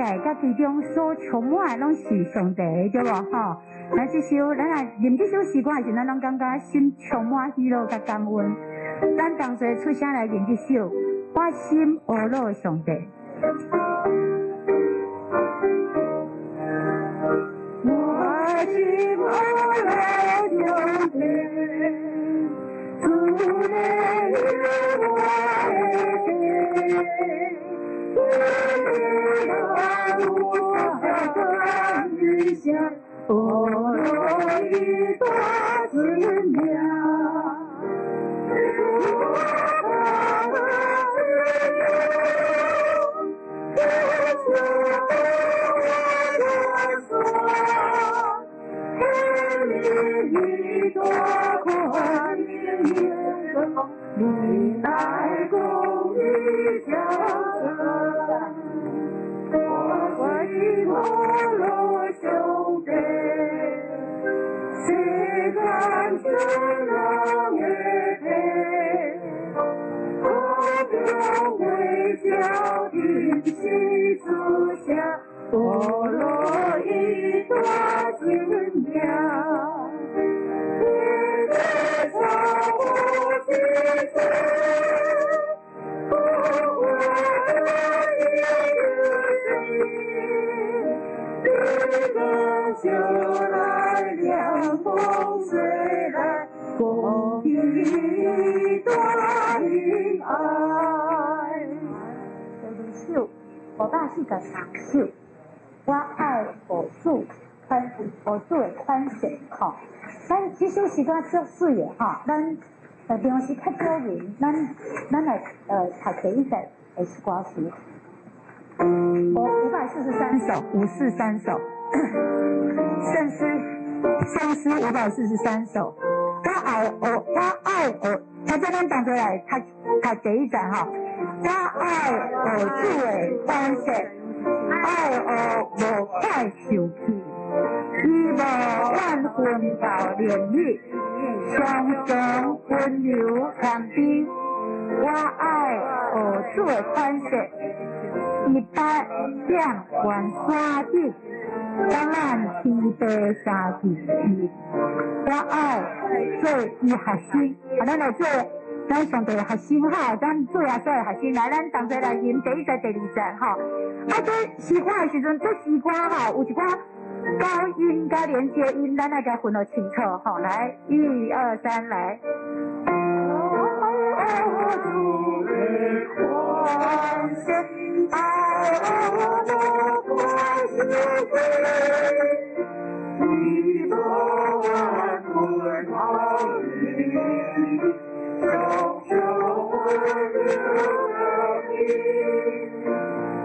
佮其中所充滿的，攏是上帝的，對無吼？咱這首，咱來吟這首詩歌的時陣，咱攏感覺心充滿喜樂佮感恩。咱同齊出聲來吟這首，我心呵咾上帝。我心呵咾上帝，主的我的天，呵咾伊大尊名。你来公义教我心呵咾上帝，世间全人的体，我将为朝廷喜出声，呵咾伊大尊名。就来凉风吹来，公平大恩爱。第二首543首，我愛學主寬，學主的寬恕吼。咱這首詩歌足媠的吼，咱平常時較少吟，咱來讀第一節的歌詞。543首，543首。聖詩，聖詩543首。我愛學，我愛學，他這咱同齊來讀讀第一節吼。我愛學主的寬恕，愛學無快受氣，伊無怨恨到連日，常常溫柔謙卑。我愛學主的寬恕，伊捌點懸山頂，將咱天地相聚。我愛做伊學生，啊，咱來做咱上帝的學生吼，咱做耶穌的學生。來，咱同齊來吟第一節、第二節吼。啊，這詩歌的時陣，這詩歌吼有一寡高音佮連接音，咱來共分予清楚吼。來，一二三，來。主的寬恕，愛我無快受氣，伊無怨恨到連日，常常溫柔謙卑。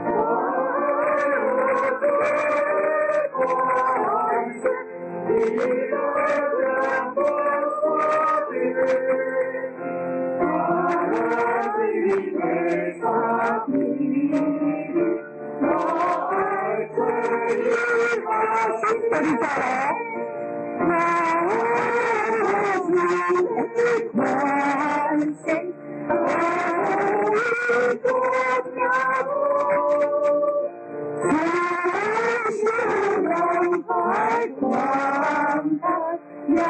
我愛主的寬恕，伊捌點懸山頂。我愛做伊學生。第二節我主的寬恕，愛多妙，此生永不忘耶和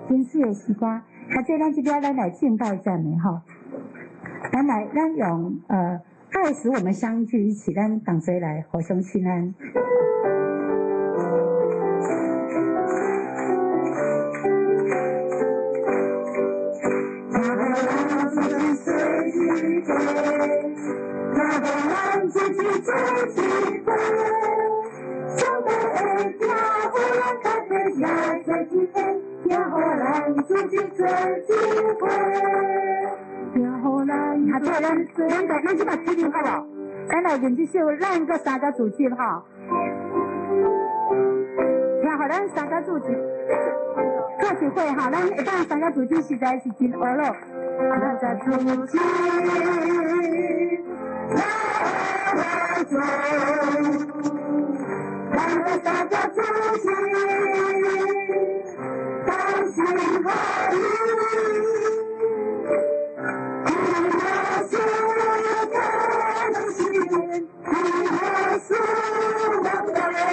真媠的詩歌，啊，這咱這邊咱來敬拜讚美吼，咱來咱用愛使我們相聚一起，咱同齊來互相親安。啊，對，咱這擺起立好無？咱來認這首，咱閣三個主句吼。聽好，予咱三家主做一伙吼，咱會當三家主持實在是真呵咾。三家主持來做，咱的三家主持同心合意，耶穌的心，耶穌的恩，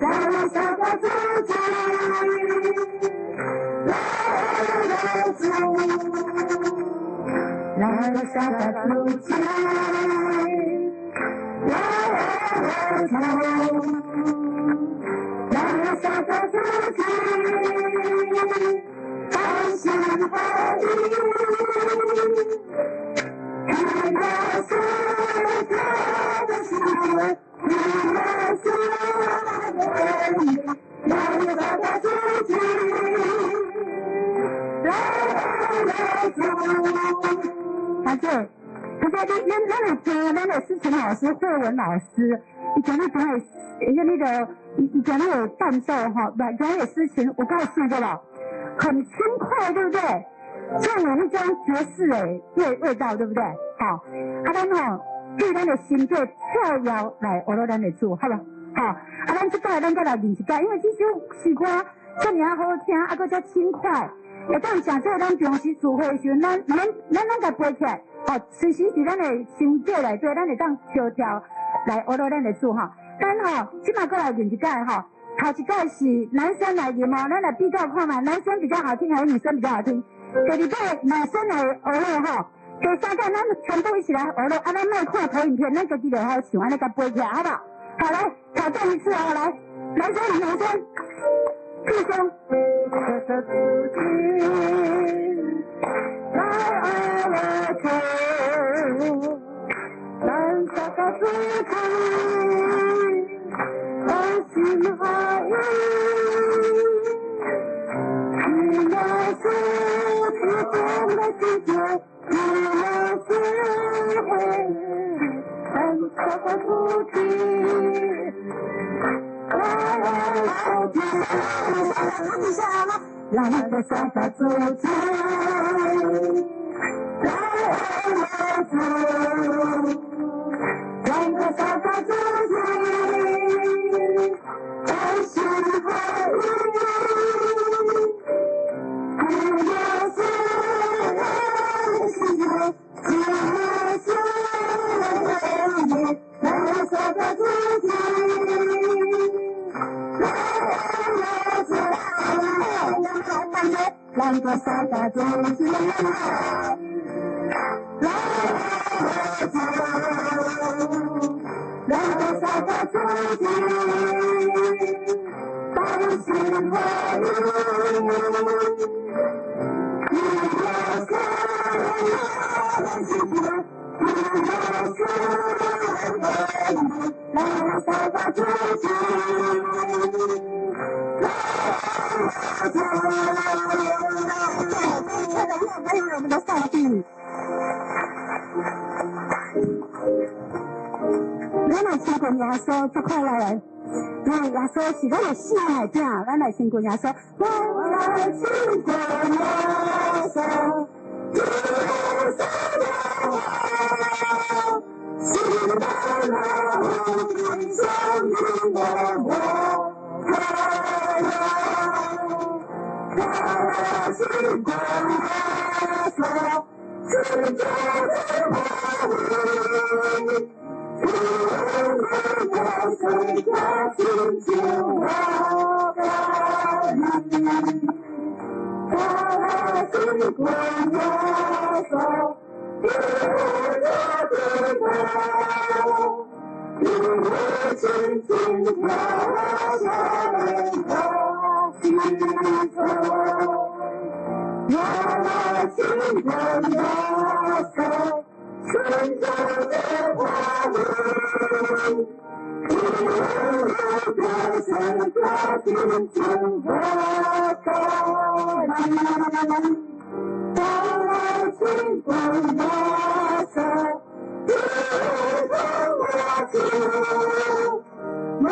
咱三家主持來做，咱的三家主持來做，咱的三家主持同心合意，耶穌的心，耶穌的恩，咱的三家主持來做。阿姐，他說你咱有聽咱的思成老師、慧文老師，以前你講的，那個以前那個伴奏哈，不，講的詩情，我告訴你了，很輕快，對不對？像有那種爵士的味道，對不對？好，啊，咱吼對咱的心做跳躍來學咱的主，好無？好，啊，咱這擺咱閣來練一擺，因為這首詩歌遮爾好聽，啊，閣遮輕快。會當誠做咱平時聚會的時陣，咱攏共背起來，哦，隨時佇咱的心底內底，咱會當跳跳來學咱的主吼。咱吼，這擺閣來練一擺吼，頭一擺是男生來吟哦，咱來比較看覓，男生比較好聽還是女生比較好聽？第二擺男生來學了吼，第三擺咱全部一起來學了，啊，咱莫看投影片，咱家己就好唱，按呢共背起來，好無？好，來挑戰一次哦，來，男生女生，弟兄。的自己來愛我，咱三個主持同心合意，耶穌賜福的世界，耶穌會，咱三個主持來愛我。咱的三家主持來做，咱的三家主持同心合意，耶穌的心，耶穌的恩，咱的三家主持來做。咱的三家主持來做，咱的三家主持同心合意，耶穌的心，耶穌的恩，咱的三家主持來做。一切榮耀歸於我們的上帝。咱來親近耶穌，足快樂的。因為耶穌是咱的心愛囝，咱來親近耶穌。我來親近耶穌，耶穌的我，心的樂生命的我快樂。我來親近耶穌，主的我，主耶穌的親近我喜我來親近耶穌，主的我，主親近我心的我來親近耶穌，純潔的話語，主耶穌的親近我可以。我來親近耶穌，主我主，我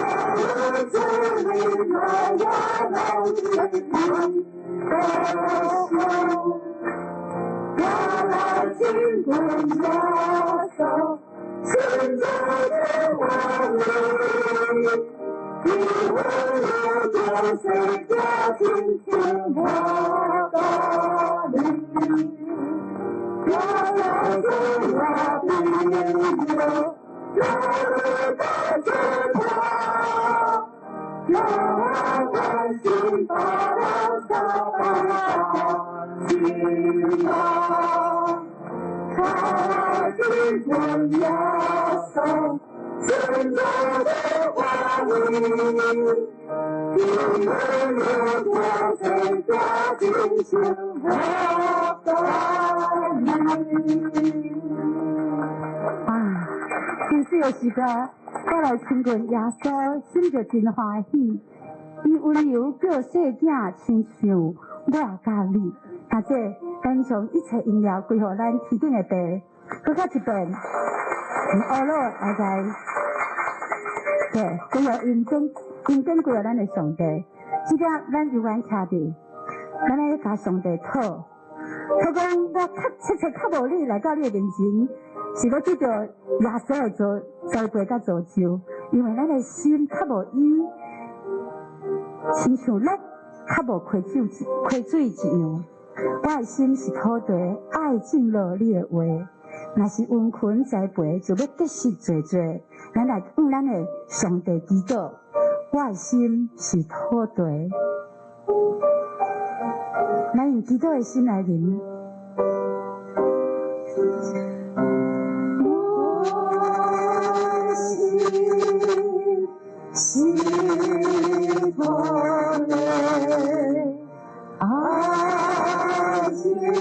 啊，真水的詩歌，我來親近耶穌，心就真歡喜。伊溫柔叫細囝，親像我佮你。阿姐，咱將一切榮耀歸予咱天頂的父。閣較一遍，阿老來來，對，歸予榮尊，榮尊歸予咱的上帝。這個咱猶原徛佇，咱愛共上帝討，討講我較切切較無你來到你的面前，是欲得著耶穌的做栽培佮造就，因為咱的心較無伊，親像落較無溪水溪水一樣。我的心是土地，愛進入你的話。若是溫群栽培，就欲結實濟濟。咱來向咱的上帝祈禱。我的心是土地，咱用祈禱的心來臨。我心是土地，愛進入你的話，若是有栽培，就欲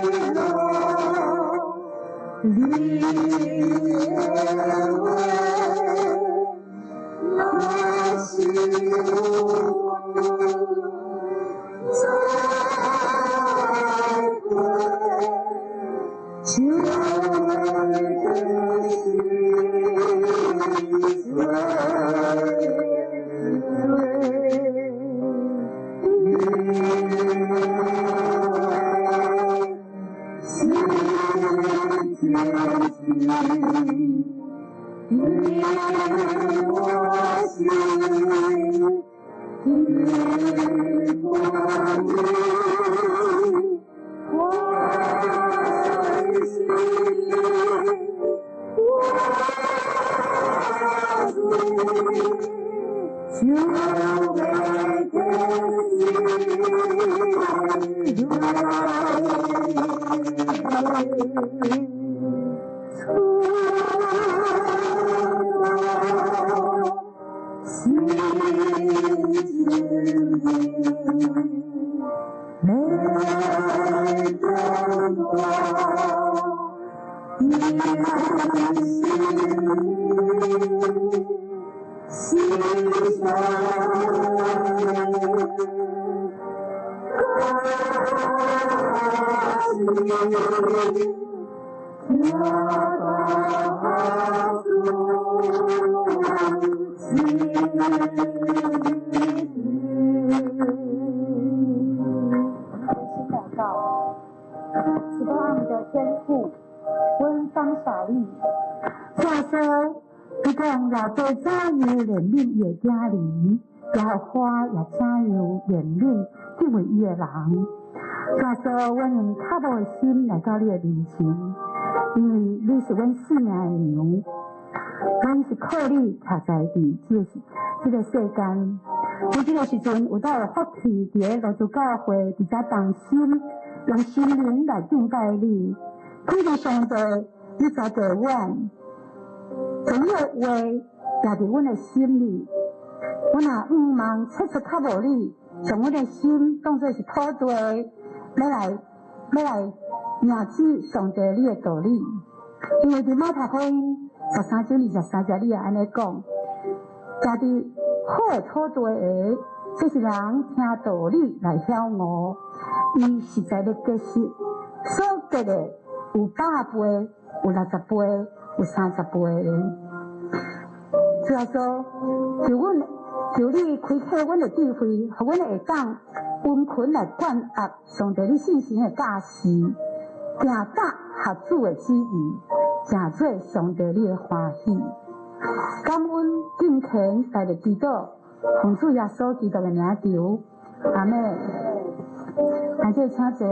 結實濟 心禱告，慈悲我們的天父，阮感謝你，主耶穌，伊講老爸怎樣憐憫伊的囝兒，耶和華也怎樣憐憫敬畏伊的人。主耶穌，阮用較無的心來到你的面前，因為你是阮性命的娘，阮是靠你徛在佇這個世間。佇這個時陣有當有福氣，佇咧路德教會，佇遮同心用心靈來敬拜你。懇求上帝，你栽培阮，將你的話攑佇阮的心裡。阮若向望切出較無你，將阮的心當做是土地，欲來領取上帝你的道理。因為佇馬太福音13章23節，你也按呢講，徛佇好的土地下，這是人聽道理來曉悟，伊實在欲結實，所結的有100倍，有60倍，有30倍的。主耶穌，求阮求你開啟阮的智慧，予阮會當殷勤來貫合上帝你聖神的教示，行答合主的旨意，成做上帝你的歡喜。感恩敬虔帶著祈禱，奉主耶穌基督的名求，阿們。感謝請坐。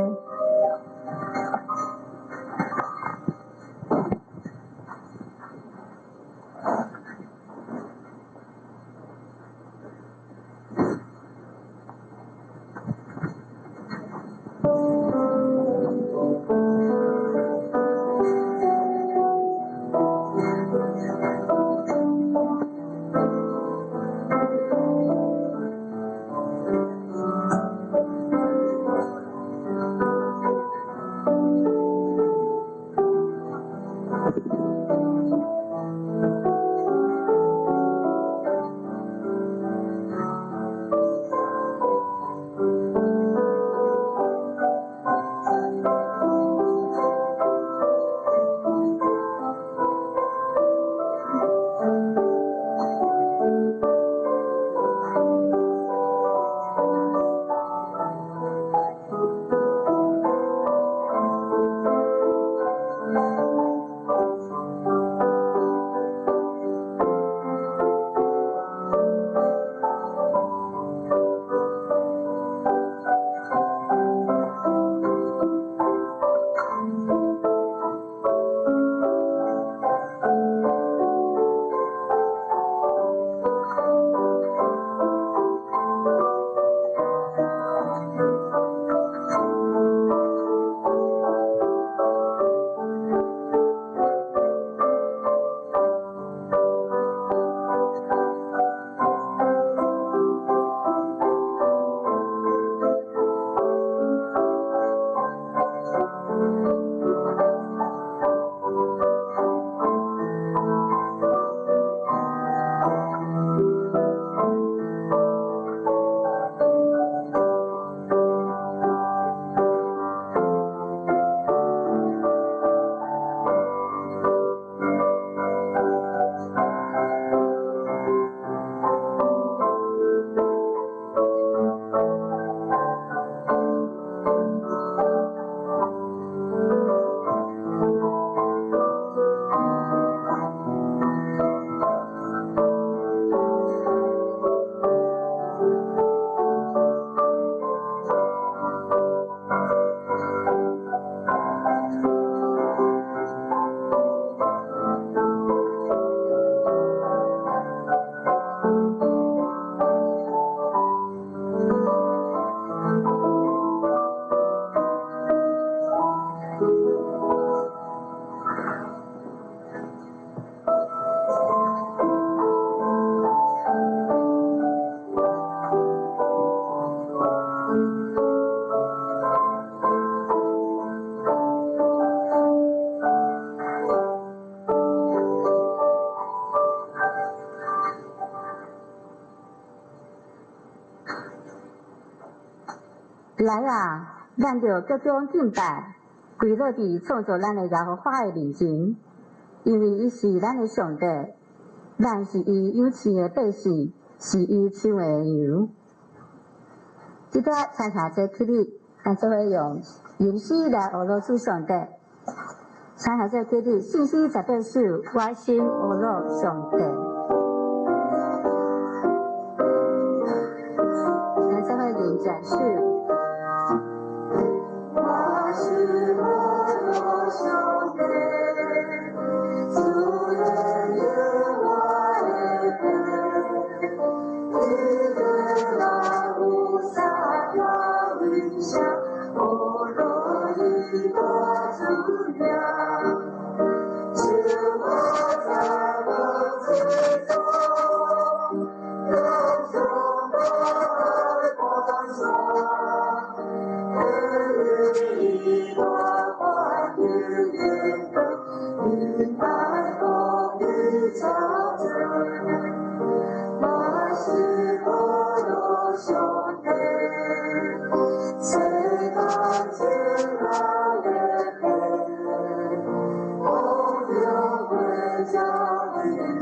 來啊！咱著各種敬拜，跪落佇創造咱的耶和華的面前，因為伊是咱的上帝，咱是伊養飼的百姓，是伊飼的羊。這個參下這曲子，咱做伙用吟詩來學羅主上帝。參下這曲子，信詩18首，我心學羅上帝。咱做伙吟這首。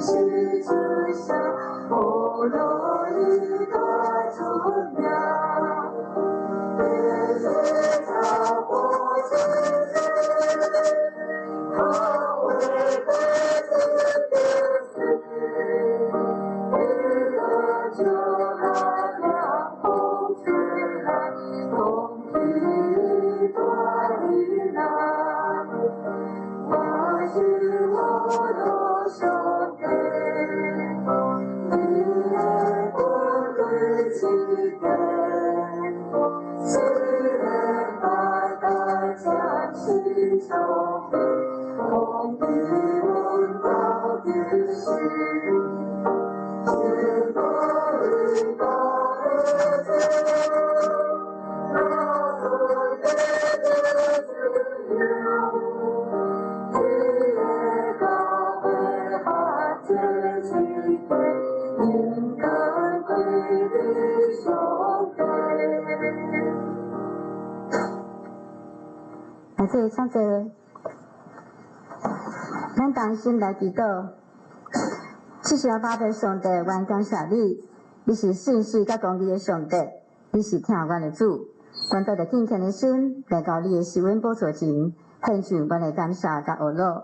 是之下，无乐。来，这请坐。咱同心来祈祷。七十八的上帝，阮感谢你，你是信实佮公义的上帝，你是疼阮的主。阮带著敬虔的心来到你的施恩宝座前，献上阮的感谢佮呵咾。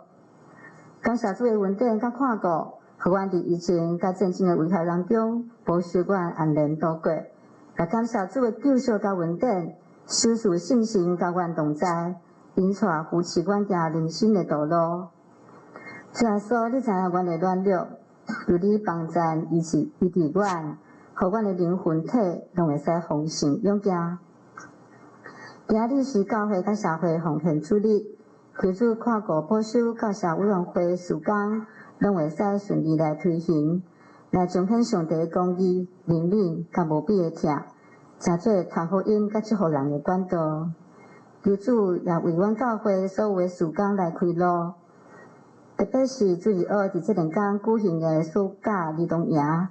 感谢主的恩典佮看顾，予阮伫疫情佮战争的危害当中，保守阮安然度过。也感谢主的救赎佮恩典，守赐圣神佮阮同在，引带扶持阮行人生的道路。主耶稣，你知影阮的软弱，求你帮助医治医治阮，予阮的灵魂体拢会使丰盛勇健。今仔日是教会佮社会奉献主日，求主看顾保守教社委员会事工，拢会使顺利来推行，来彰显上帝的公义、怜悯佮无比的疼，成做传福音佮祝福人的管道。求主也为阮教会所有的事工来开路，特别是主日学伫这两工举行的暑假儿童营，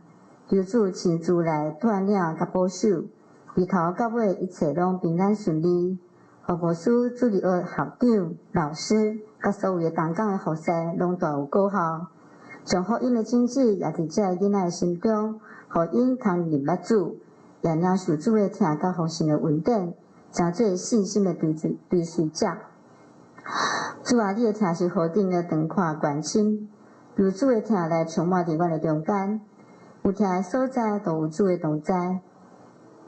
求主亲自来带领佮保守，从头到尾一切拢平安顺利。予牧师、主日学校长、老师佮所有的同工的服侍拢大有果效，将福音的种子也伫这个囡仔的心中，予𪜶通认捌主，也领受主的疼佮丰盛的恩典，成做信心的追随追随者。主啊，你的疼是何等的长阔宽深，求主的疼来充满伫阮的中间。有疼的所在，就有主的同在。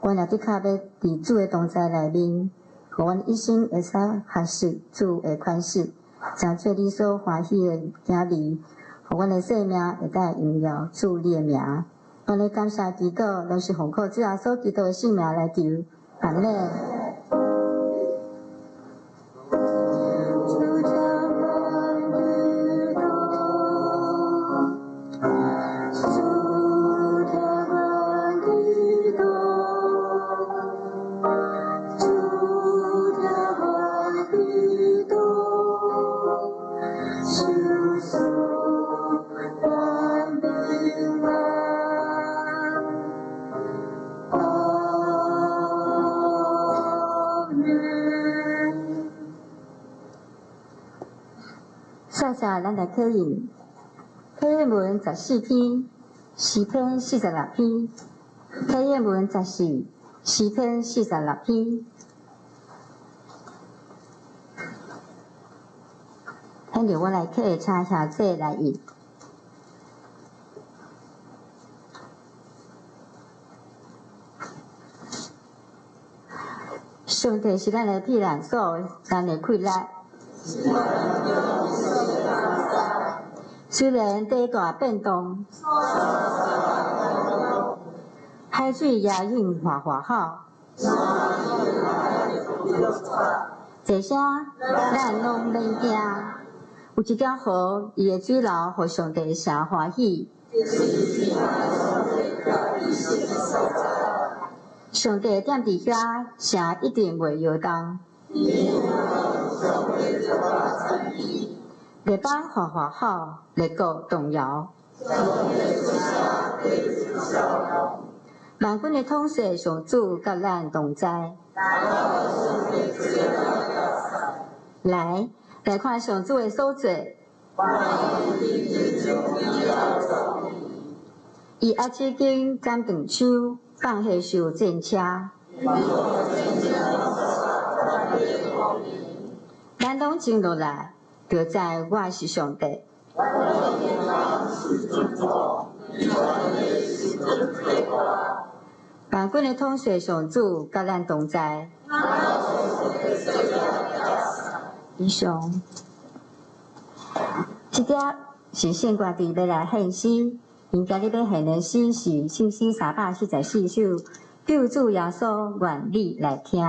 阮也的确欲伫主的同在内面，予阮一生会使学习主的款式，成做你所欢喜的子儿，予阮的生命会当荣耀主你的名。阮咧感谢祈祷，拢是奉靠主耶稣基督的圣名来求，阿们。下下咱来启印，启印文14篇，诗篇46篇，启印文14，诗篇46篇。现在我来启，请兄弟来印。上帝是咱的避难所，咱的气力。虽然地大变动，海水也涌哗哗吼，这声咱拢免惊。有一条河，伊的水流予上帝城欢喜。上帝踮伫遐，城一定袂摇动。列邦哗哗吼，列国动摇。万军的统帅上主佮咱同在。来，来看上主的所做。伊壓手巾斬斷手，放下受戰車。咱攏靜落來，就知我是上帝。萬軍的統帥上主佮咱同在。以上，這節是聖歌隊欲來獻詩，𪜶今日欲獻的詩是聖詩344首，救主耶穌願你來聽。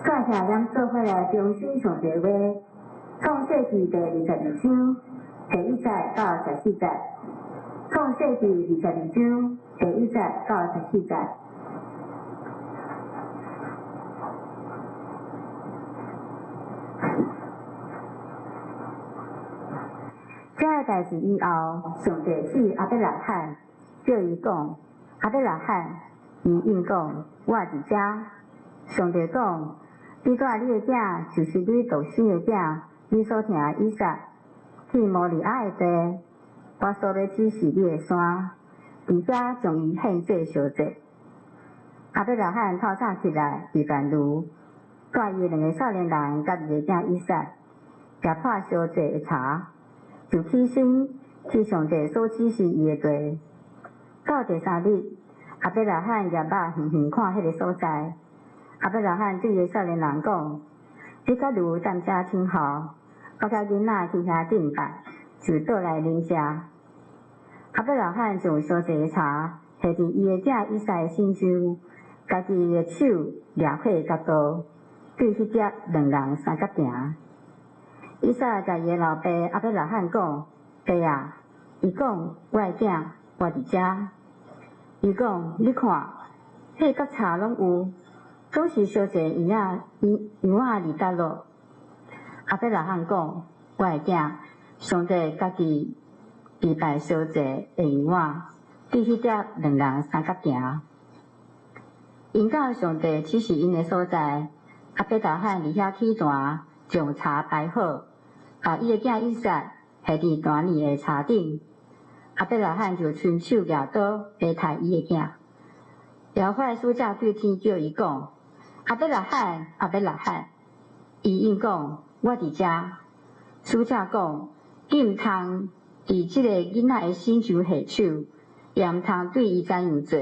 感謝咱做伙來中心上帝話，創世記第22章第1節到14節。創世記22章第1節到14節。這个代誌以後，上帝試亞伯拉罕，叫伊講：亞伯拉罕，伊應講：我佇遮。上帝講：你帶你的囝，就是你獨生的囝，你所疼的以撒，去摩利亞的地，我所欲指示你的山，佇遐將伊獻做燒祭。亞伯拉罕透早起來，預辦驢，帶伊的兩个少年人佮伊的囝以撒，舉破燒祭的柴。就起身去上帝所指示伊的地。到第三日，亞伯拉罕舉目遠遠看彼個所在。亞伯拉罕對伊的少年人講：你佮驢踮遮等候，我佮囡仔去遐敬拜，就倒來恁遮。亞伯拉罕將燒祭的柴下佇伊的囝以撒的身上，家己的手掠火佮刀，對彼碟兩人相佮行。以撒共伊的老爸亞伯拉罕講：爸啊！伊講：我的囝，我佇遮。伊講：你看，火佮柴攏有，總是燒祭的羊仔羊仔佇佗落？亞伯拉罕講：我的囝，上帝家己預備燒祭的羊仔，對彼碟兩人相佮行。𪜶到上帝指示𪜶的所在，亞伯拉罕佇遐起壇，將柴排好，予伊的囝以撒下佇壇耳的柴頂。亞伯拉罕就伸手舉刀，欲刣伊的囝。耶和華的使者對天叫伊講：亞伯拉罕，亞伯拉罕！伊應講：我佇遮。使者講：你毋通佇這個囡仔的身上下手，也毋通對伊怎樣做，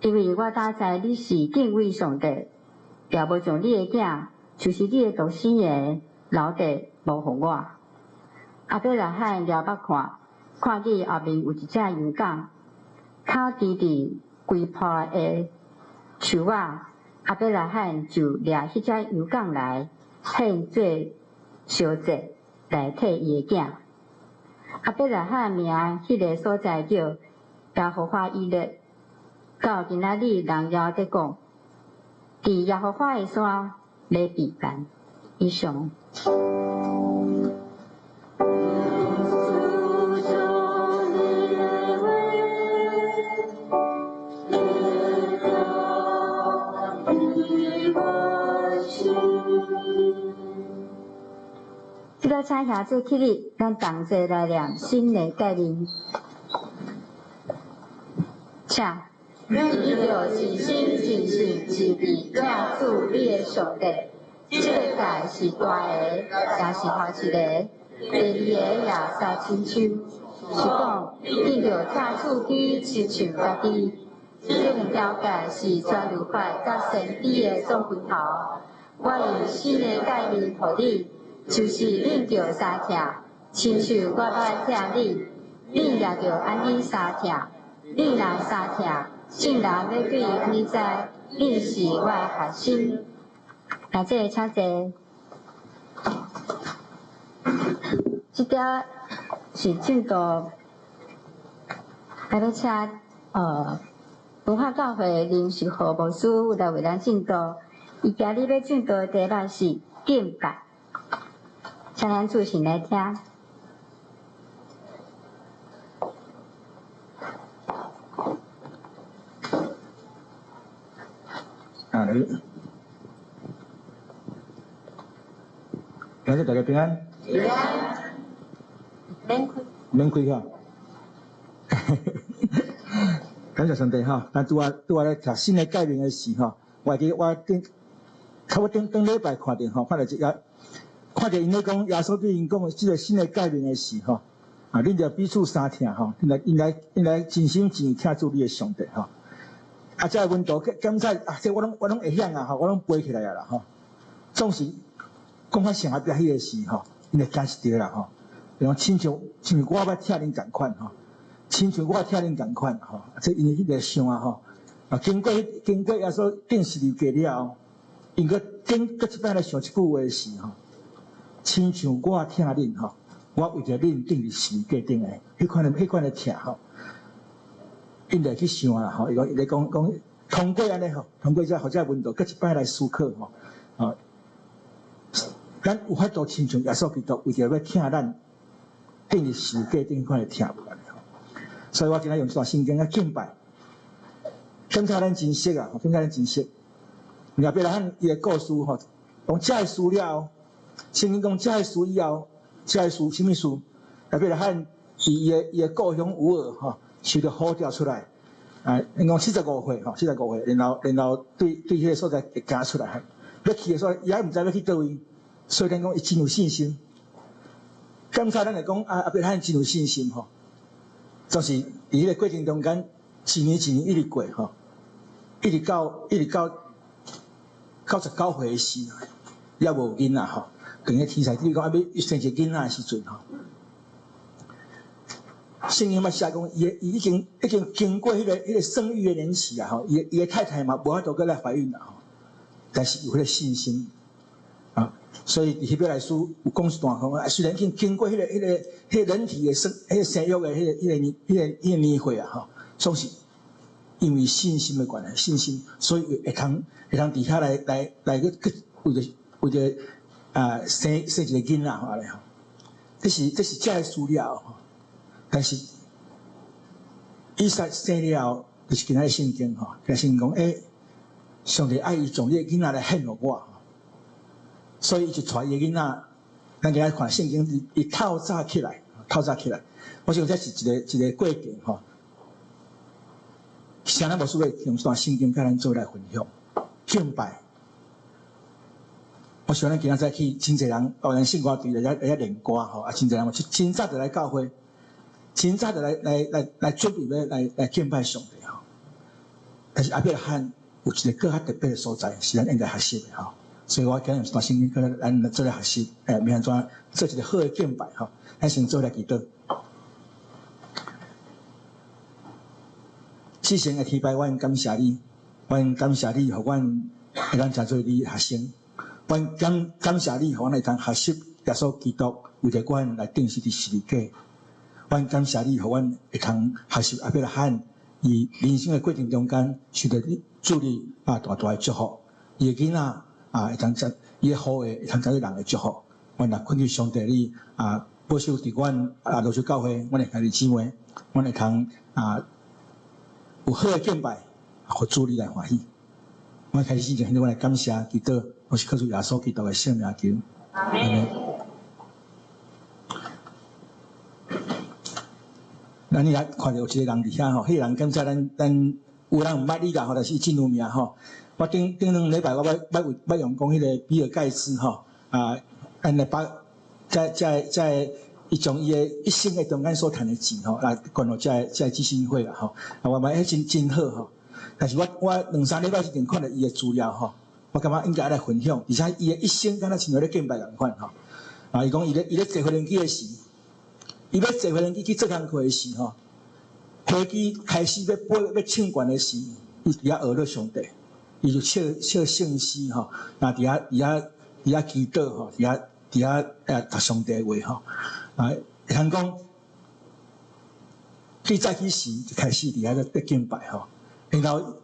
因為我早知你是敬畏上帝，也無將你的囝，就是你的獨生的，留佇無予我。亞伯拉罕舉目看，看見後面有一隻羊犅，跤支佇規廍的樹仔，亞伯拉罕就掠彼隻羊犅來獻做燒祭，來替伊的囝。亞伯拉罕命彼个所在叫耶和華以勒，到今仔日人猶佇講，佇耶和華的山欲備辦。以上。這個請兄弟起立，咱同齊來念新的誡命。請。你著盡心、盡性、盡意疼主你的上帝。這个誡是大个，也是頭一个。第二个也相親像，是講恁著疼厝己親像家己。這兩條誡是全律法佮先知的總歸頭。我用新的誡命予恁，就是恁著相疼，親像我捌疼恁，恁也著按呢相疼。恁若相疼，眾人欲對按呢知，恁是我的學生。來，這个請坐。這條是進度，來欲請文化教會林淑和牧師來為咱證道。伊今日欲證道的題目是敬拜，請咱注神來聽。啊，你，感謝大家平安。平安。免開。免開哈。感謝上帝哈，咱拄仔拄仔咧讀新的誡命的時吼，我會記我頂，差不多頂頂禮拜看著吼，看著一個，看著𪜶咧講耶穌對𪜶講的這个新的誡命的時吼，啊，恁著彼此相疼吼，應該應該應該盡心盡意疼主你的上帝吼。啊，這个門徒檢查啊，這我攏我攏會曉啊吼，我攏背起來啊啦吼。總是講較上後壁彼个時吼，𪜶會驚一著啦吼。伊講親像親像我捌疼恁仝款吼，親像我疼恁仝款吼，這𪜶彼个想啊吼。啊，經過經過耶穌釘十字架了後，𪜶閣頂閣一擺來想這句話時吼，親像我疼恁吼，我為著恁釘佇十字架頂的，彼款的彼款的疼吼。𪜶就去想啊吼，伊講伊咧講講通過按呢吼，通過這予這門徒閣一擺來思考吼，啊，咱有法度親像耶穌基督為著欲疼咱，釘佇十字架頂款的疼無按呢吼。所以我今仔用這段聖經來敬拜，感謝咱真熟啊，感謝咱真熟。亞伯拉罕伊的故事吼，講這个事了後，聖經講這个事以後，這个事啥物事？亞伯拉罕佇伊的故鄉烏爾吼，受著呼召出來，啊，𪜶講75歲吼，75歲，然後然後對對彼个所在會行出來，欲去的所在，伊猶毋知欲去佗位，所以咱講伊真有信心。感謝咱來講，啊，亞伯拉罕真有信心吼，就是佇彼个過程中間，一年一年一直過吼，一直到99歲時，猶無囡仔吼，當個天使對伊講啊，欲生一個囡仔的時陣吼，聖經嘛寫講，伊已經經過彼個生育的年期啊吼，伊的太太嘛無法度閣來懷孕啦吼，但是有彼個信心啊，所以佇希伯來書有講一段講啊，雖然已經經過彼個人體的生彼個生育的彼個年歲啊吼，總是因為信心的關係，信心，所以會通佇遐來去為著啊生一個囡仔吼按呢吼，這是這个資料吼，但是以撒生了後，就是今仔日聖經吼，今聖經講，上帝愛伊將伊的囡仔來獻予我，所以伊就帶伊的囡仔，咱今仔看聖經，伊透早起來，透早起來，我想這是一個過程吼。啥咱無需要用這段聖經佮咱做來分享敬拜。我想咱今仔早起真濟人，哦，咱聖歌隊來遮練歌吼，啊，真濟人嘛，真早就來教會，真早就來準備欲來敬拜上帝吼。但是亞伯拉罕有一個閣較特別的所在，是咱應該學習的吼。所以我今日用這段聖經佮咱做來學習，欲按怎做一個好的敬拜吼。咱先做來祈禱。至聖的天父，阮感謝你，阮感謝你，予阮會當成做你學生。阮感謝你，予阮會當學習耶穌基督為著阮來釘死佇十字架。阮感謝你，予阮會當學習亞伯拉罕，伊人生的過程中間受著你主你啊大大的祝福，伊的囡仔啊會當接，伊的後裔會當成做人的祝福。阮若懇求上帝你啊保守佇阮啊蘆洲教會，阮的兄弟姊妹，阮會通啊有好的敬拜，予主你來歡喜。我開始就獻阮來感謝祈禱，我是靠主耶穌基督的聖名求。阿們。咱遐看著有一個人佇遐吼，彼個人感謝咱有人毋捌你啦吼，但是伊真有名吼。我頂頂兩禮拜我捌用講彼個比爾蓋茨吼，啊，咱來把這伊將伊的一生的中間所趁的錢吼，來捐予這个基金會啦吼。啊，我嘛彼真真好吼。但是我兩三禮拜之前看著伊的資料吼，我感覺應該愛來分享，而且伊的一生敢若親像咧敬拜仝款吼。啊，伊講伊咧坐飛輪機的時，伊欲坐飛輪機去做工課的時吼，飛機開始欲飛欲衝懸的時，伊佇遐學咧上帝，伊就唱唱聖詩吼，啊，佇遐祈禱吼，佇遐讀上帝話吼，啊，會通講，對早起時就開始佇遐咧敬拜吼，然後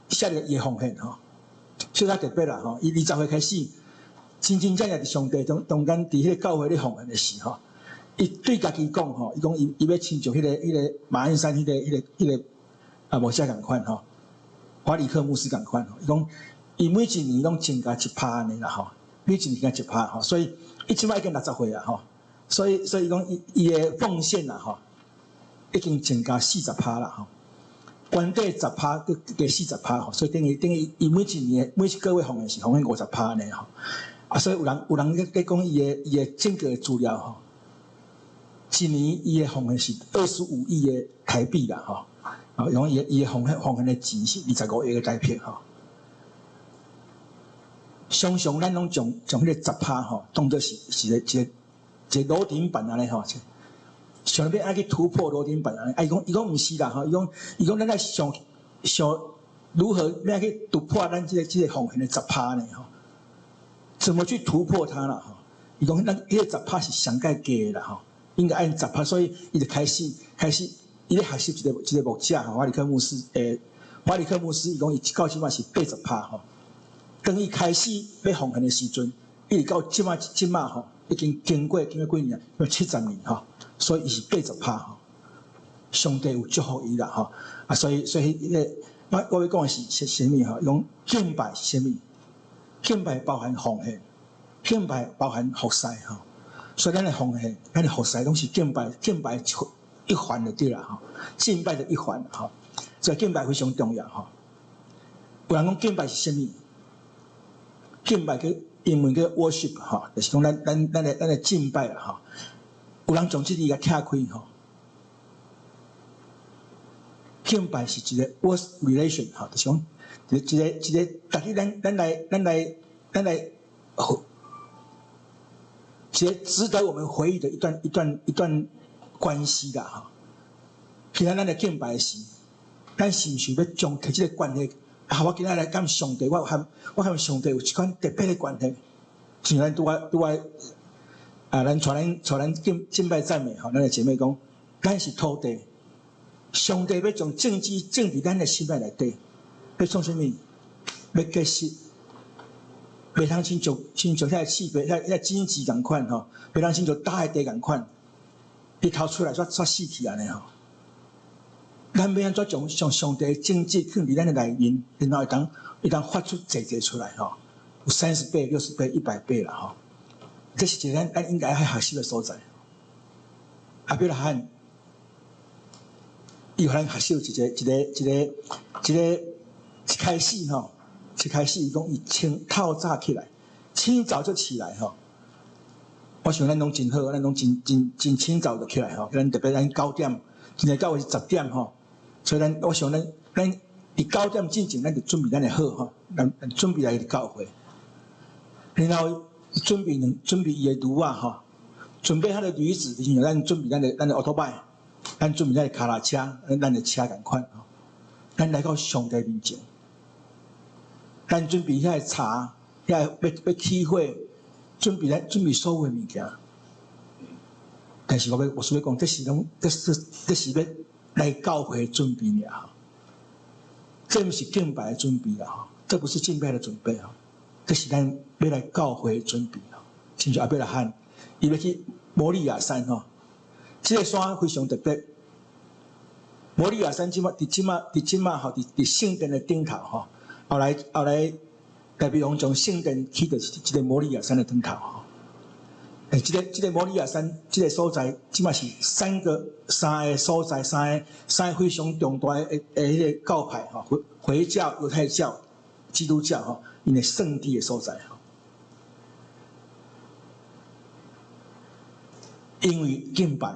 寫著伊的奉獻吼，小可特別啦吼，伊20歲開始，真真正正佇上帝中間佇彼个教會咧奉獻的時吼，伊對家己講吼，伊講伊欲親像彼個馬鞍山彼個啊牧師仝款吼，華理克牧師仝款吼，伊講伊每一年攏增加1%按呢啦吼，每一年加1%吼，所以伊這擺已經60歲啊吼，所以伊講伊的奉獻啦吼，已經增加40%啦吼。原底10%，閣加40%吼，所以等於伊每一年每一個月奉獻是奉獻50%按呢吼。啊，所以有人咧講伊的整個資料吼，一年伊的奉獻是25億的台幣啦吼。啊，用伊的奉獻的錢是25億的台幣吼。常常咱攏將彼個10%吼，當做是一個樓頂板按呢吼。想欲按怎去突破樓頂板按呢，啊，伊講毋是啦吼，伊講咱愛想想如何欲按怎去突破咱這個奉獻的10%呢吼？怎麼去突破它啦吼？伊講咱彼個10%是上蓋低的啦吼，應該按10%，所以伊就開始伊咧學習一個牧者吼，華理克牧師，華理克牧師伊講伊到這擺是80%吼。當伊開始欲奉獻的時陣，一直到這擺吼，已經經過幾年，要70年吼，所以伊是80%吼。上帝有祝福伊啦吼，啊，所以彼個我欲講的是啥物吼？講敬拜是啥物？敬拜包含奉獻，敬拜包含服侍吼。所以咱的奉獻、咱的服侍攏是敬拜一環就對啦吼，敬拜的一環吼。所以敬拜非常重要吼。有人講敬拜是啥物？敬拜叫英文叫 worship 吼，就是講咱的敬拜啦吼。有人將這字共拆開吼，敬拜是一個 worth relation 吼，就是講一個，逐日咱來，一個值得我們回憶的一段關係啦吼。今仔咱來敬拜時，咱是毋是欲將提這個關係？啊，我今仔來佮上帝，我和上帝有一款特別的關係。像咱拄仔啊，咱帶咱敬拜讚美吼，咱的姐妹講，咱是土地，上帝欲將種子種佇咱的心內底，欲創啥物？欲結實，袂通親像遐個刺柏、遐荊棘仝款吼，袂通親像焦的地仝款，日頭出來煞煞死去按呢吼。咱欲按怎將上帝的種子放佇咱的內面，然後會當發出濟濟出來吼，有30倍、60倍、100倍啦吼。這是一個咱應該愛學習的所在。亞伯拉罕，伊予咱學習一個一開始吼，一開始伊講伊清透早起來，清早就起來吼。我想咱攏真好，咱攏真清早就起來吼。咱特別咱九點，今日教會是10點吼，所以我想咱佇9點進前，咱就準備咱的好吼，咱準備來教會，然後準備伊的驢仔吼，準備他的驢子，就是咱準備咱的歐托拜，咱準備咱的跤踏車，咱的車仝款吼，咱來到上帝面前，咱準備遐个柴，遐個欲起火，準備所有的物件。但是我欲講，這是欲來教會準備爾吼，這毋是敬拜的準備啦吼，這不是敬拜的準備吼，這是咱欲來教會的準備吼。親像亞伯拉罕，伊欲去摩利亞山吼，這個山非常特別。摩利亞山這馬佇這馬吼，佇聖殿的頂頭吼，後來大衛王將聖殿起佇這個摩利亞山的頂頭吼。這個摩利亞山這個所在，這馬是三個所在，三個非常重大的彼個教派吼，回教、猶太教、基督教吼，𪜶的聖地的所在吼。因為敬拜，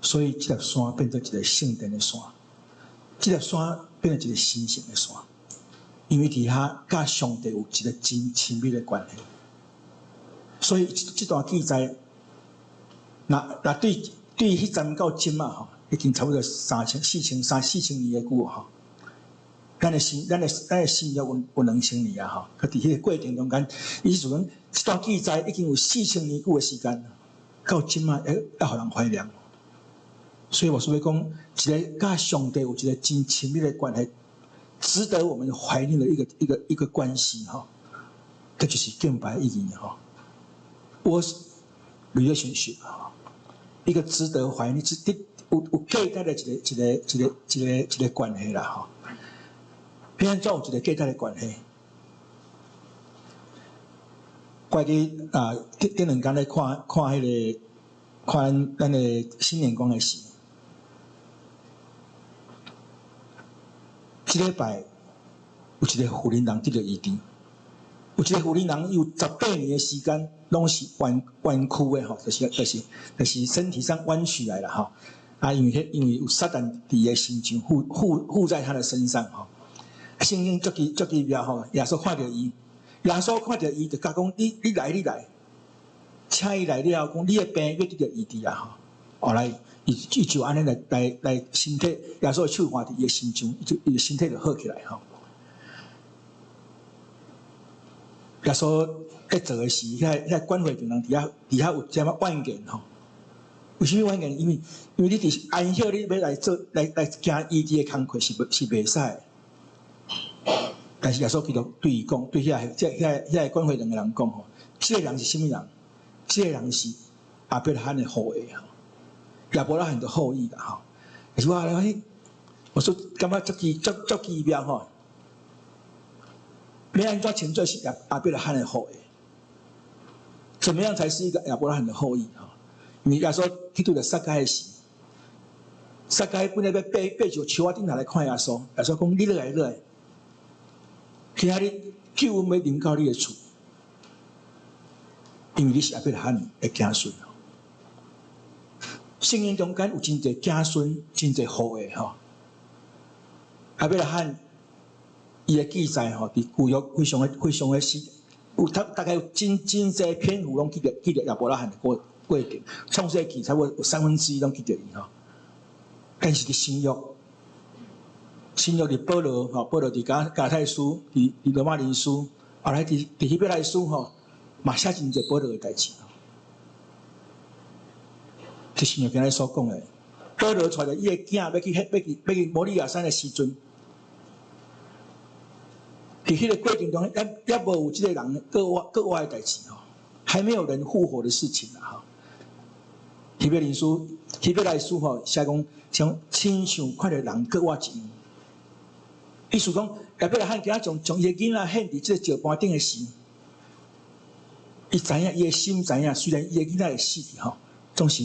所以這粒山變做一個聖殿的山，這粒山變做一個神聖的山，因為佇遐佮上帝有一個真親密的關係。所以這段記載，若對彼陣到這馬吼，已經差不多三千、四千、三四千年的久吼。咱的新約有2000年啊吼，閣佇彼個過程中間，意思講，這段記載已經有四千年久的時間，到這馬會猶予人懷念。所以我是欲講，一個佮上帝有一個真親密的關係，值得我們懷念的一個關係吼，這就是敬拜意義吼。我是 relationship 一個值得懷念、值得有價值的一個關係啦吼。欲按怎有一個價值的關係？我記啊，頂兩工咧看看彼個看咱的新年光的時，這禮拜有一個婦人得著醫治，有一個婦人有18年的時間，攏是彎曲的吼，就是身體上彎曲來啦吼。啊，因為有撒旦佇伊的身上附在他的身上吼。聖經足奇妙吼，耶穌看著伊，耶穌看著伊就共講：你來，你來，請伊來了後，講你的病欲得著醫治啊吼。後來伊就按呢來身體，耶穌的手按佇伊的身上，伊的身體就好起來吼。耶穌咧做的時，遐管會長人佇遐有這麼怨言吼。為啥物怨言？因為你佇安息日欲來做來行醫治的工課是袂使的。但是耶穌基督對伊講，對遐個管會堂的人講吼，這個人是啥物人？這個人是亞伯拉罕的後裔吼，亞伯拉罕的後裔啦吼。但是我來，我說感覺足奇妙吼。欲按怎稱做是亞伯拉罕的後裔？怎麼樣才是一個亞伯拉罕的後裔？吼，因為耶穌去拄著撒該的時，撒該本來欲爬上樹仔頂頭來看耶穌，耶穌講：你落來落來，今仔日救恩欲臨到你的厝。因為你是亞伯拉罕的子孫。聖經中間有真濟子孫，真濟後裔吼。亞伯拉罕伊的記載吼，佇舊約非常的非常的少，有大概有真真濟篇幅攏記著亞伯拉罕的過程，創世記差不多有三分之一攏記著伊吼。但是佇新約，新約佇保羅吼，保羅佇加拉太書，佇羅馬人書，後來佇希伯來書吼，嘛寫真濟保羅的代誌。這新約今日所講的，保羅帶著伊的囝欲去摩利亞山的時陣，佇彼個過程中，猶無有這個人閣活的代誌吼，還沒有人復活的事情啦吼。希伯來書，希伯來書吼寫講，像親像看著人閣活一樣。意思講，亞伯拉罕囝將伊的囡仔獻佇這個石盤頂的時，伊知影伊的心知影，雖然伊的囡仔會死去吼，總是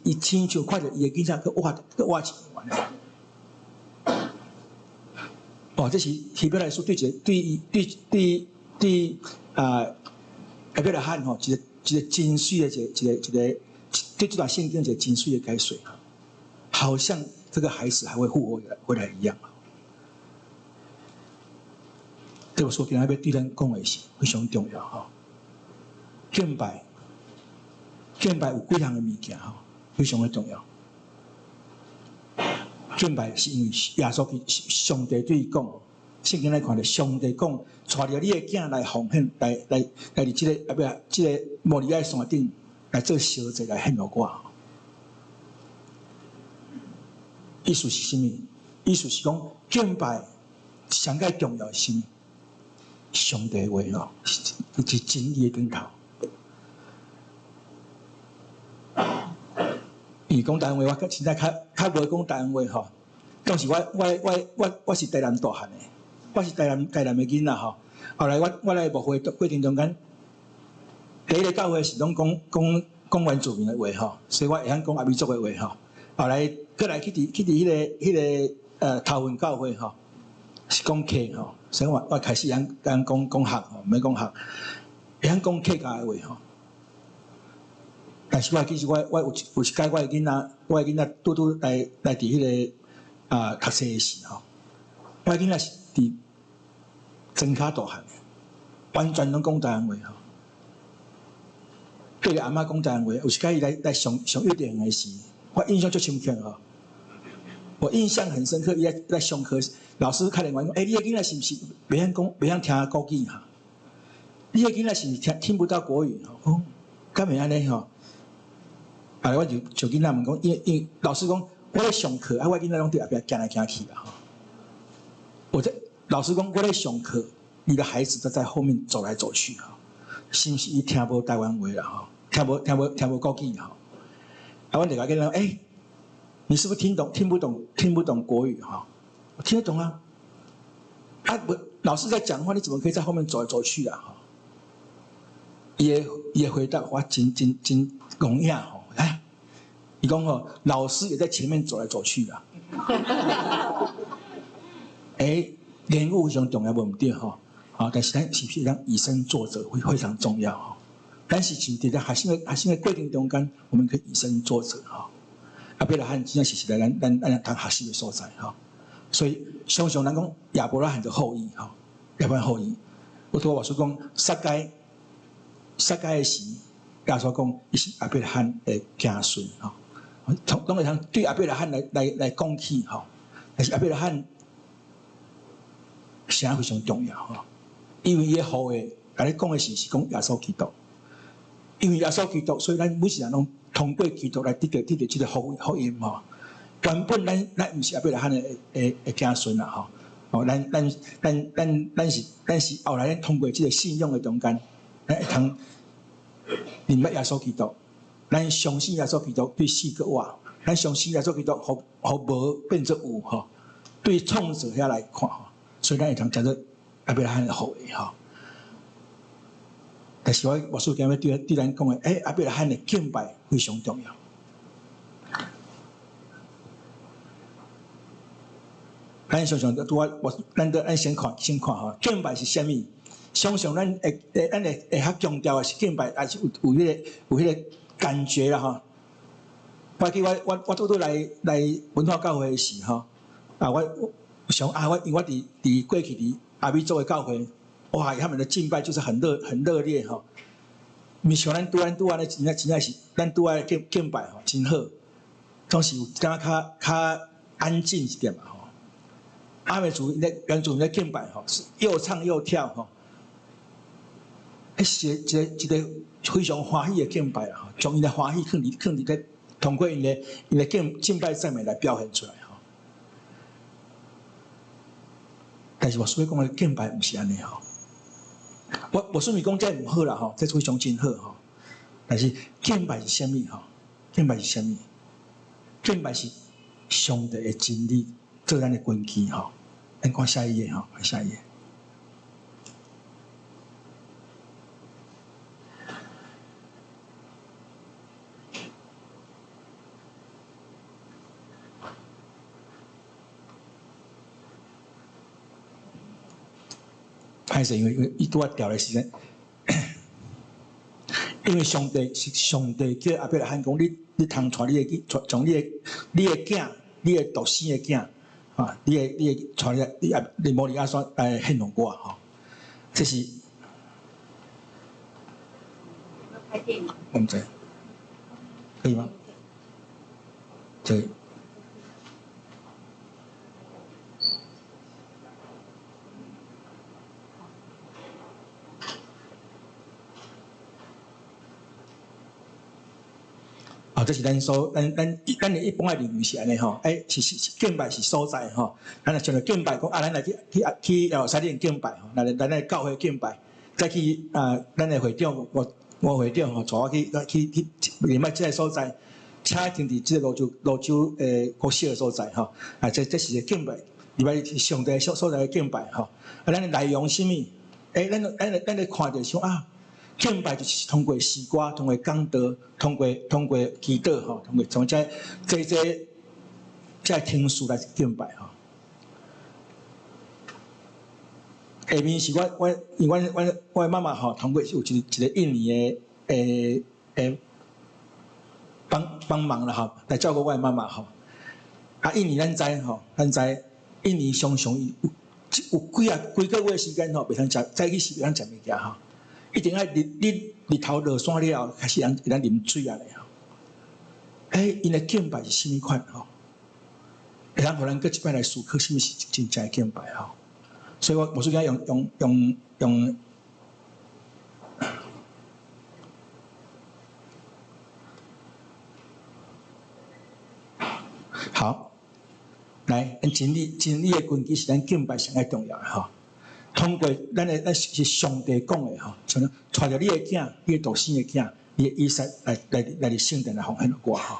伊親像看著伊的囡仔閣活一樣按呢。哦，這是希伯來書對一個對伊對對對啊亞伯拉罕吼，一個真媠的一個對這段聖經一個真媠的解說，好像這個孩子還會復活回來一樣。這個說今仔欲對咱講的是非常重要吼。敬拜，敬拜有幾項的物件吼，非常的重要。敬拜是因為耶穌基上帝對伊講，聖經來看著上帝講，帶著你的囝來奉獻，來佇這個啊不，這個摩利亞山頂來做燒祭來獻予我。意思是啥物？意思是講敬拜上蓋重要是啥物？上帝話吼，是真理的頂頭。伊講台灣話，我現在較無講台灣話吼。當時我是台南大漢的，我是台南的囡仔吼。後來我來牧會過程中間，第一個教會是攏講原住民的話吼，所以我會曉講阿美族的話吼。後來閣來去佇彼個頭份教會吼，是講客吼，所以我開始會曉講客吼，毋免講客，會曉講客家的話吼。但是我其實我有一擺我的囡仔，我的囡仔拄拄來佇彼個讀冊的時吼，我的囡仔是佇莊跤大漢的，完全攏講台灣話吼。對著阿嬤講台灣話，有一擺伊來上幼稚園的時，我印象足深刻吼。我印象很深刻，伊來上課，老師敲電話講：“欸，你的囡仔是毋是袂曉講，袂曉聽國語哈？你的囡仔是毋是聽不到國語？”講敢會按呢吼？啊！我就囡仔問講，因老師講，我咧上課，啊，我囡仔攏佇後壁行來行去啦吼。我在老師講，我咧上課，你的孩子都在後面走來走去吼，是毋是伊聽無台灣話啦吼？聽無國語吼？啊，阮就共囡仔講，欸，你是不是聽不懂國語哈？我聽得懂啊。啊，不，老師在講話，你怎麼可以在後面走來走去啊？哈，伊的回答我真真真驚訝吼！哎，伊講吼，老師也在前面走來走去啦。欸，言語非常重要，無毋對吼。啊，但是咱是毋是當以身作則會非常重要吼？咱是佇咧學生的過程中間，我們可以以身作則吼。亞伯拉罕真正是來咱通學習的所在吼。所以常常人講亞伯拉罕的後裔吼，亞伯拉罕後裔。我拄我說講撒該的時，耶穌講伊是亞伯拉罕的子孫吼。攏會通對亞伯拉罕來講起吼，但是亞伯拉罕啥非常重要吼，因為伊的後裔，共你講的是講耶穌基督，因為耶穌基督，所以咱每一人攏通過基督來得到這個福音吼。原本咱毋是亞伯拉罕的子孫啦吼，哦，咱是後來咱通過這個信仰的中間，咱會通認捌耶穌基督，咱相信耶穌基督對死閣活，咱相信耶穌基督予無變做有吼，對創造遐來看吼，所以咱會通稱做亞伯拉罕的後裔吼。但是我牧師今日對咱講的，欸，亞伯拉罕的敬拜非常重要。咱常常拄我咱先看吼，敬拜是啥物？常常咱會較強調的是敬拜，還是有彼個感覺啦吼。我記我拄拄來文化教會的時吼，啊我想啊我因為我佇過去佇阿美族的教會，哇，他們的敬拜就是很熱烈吼。毋是像咱拄按呢，真正是咱拄愛敬拜吼，真好，總是有感覺較安靜一點嘛吼。阿美族咧原住民咧敬拜吼，是又唱又跳吼，彼是一個非常歡喜的敬拜啦吼，將𪜶的歡喜囥佇咧，通過𪜶的敬拜讚美來表現出來吼。但是我所講的敬拜毋是按呢吼。我說毋是講這毋好啦吼，這非常真好吼。但是敬拜是啥物吼？敬拜是啥物？敬拜是上帝的真理做咱的根基吼。咱看下一頁吼，看下一頁。歹勢，因為伊拄仔調的時陣，因為上帝是上帝叫亞伯拉罕講，你通帶你的囝，將你的囝，你的獨生的囝，啊，你的帶你摩利亞山來獻予我吼，這是。我毋知，可以嗎？這。啊，這是咱所咱咱咱的一般的認為是按呢吼，欸，是敬拜是所在吼，咱若像著敬拜講啊，咱來去耶路撒冷敬拜吼，咱來教會敬拜，再去啊，咱的會長我會長吼，帶我去另外這個所在，車停佇這個蘆洲的國小的所在吼，啊，這是個敬拜，禮拜上帝所在的敬拜吼，啊，咱的內容啥物？欸，咱咧看著想啊。敬拜就是通過詩歌，通過講道，通過祈禱吼，通過從這程序來敬拜吼。下面是我因為我媽媽吼，通過有一個印尼的幫忙啦吼，來照顧我的媽媽吼。啊，印尼咱知吼，咱知印尼常常有幾個月時間吼，袂通食，早起時袂通食物件吼。一定愛日頭落山了後，開始會當啉水啊咧吼。欸，𪜶的敬拜是啥物款吼？會當予咱閣一擺來思考，啥物是真正的敬拜吼？所以我說用，好，來，咱真理的根基是咱敬拜上愛重要的吼。通過咱的咱是上帝講的吼，像帶著你的囝，你的獨生的囝，你的以撒來佇聖殿來奉獻予我吼。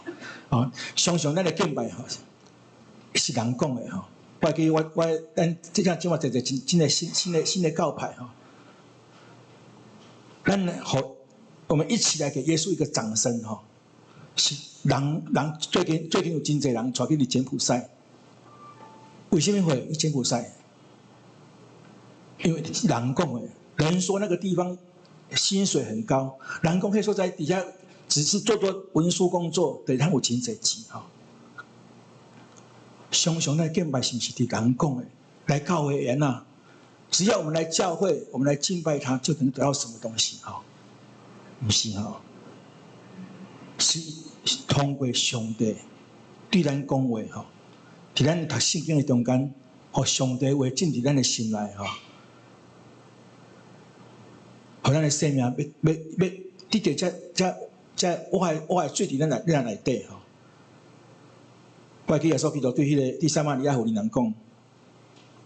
哦，常常咱的敬拜吼是人講的吼。我記我咱這這這麼濟濟真的新的教派吼。咱予我們一起來給耶穌一個掌聲吼。是人最近有真濟人帶去佇柬埔寨，為什麼會去柬埔寨？因為人講的，人說那個地方薪水很高，人講彼所在底下只是做做文書工作，對，他有真濟錢吼。常常那敬拜是毋是佇人講的？來教會員啊，只要我們來教會，我們來敬拜他，就能得到什麼東西吼？毋是吼，是通過上帝對咱講話吼，佇咱讀聖經的中間，予上帝話進佇咱的心內吼。予咱的生命欲得著這活的水佇咱內底吼。我記耶穌基督對彼個對撒瑪利亞婦人人講，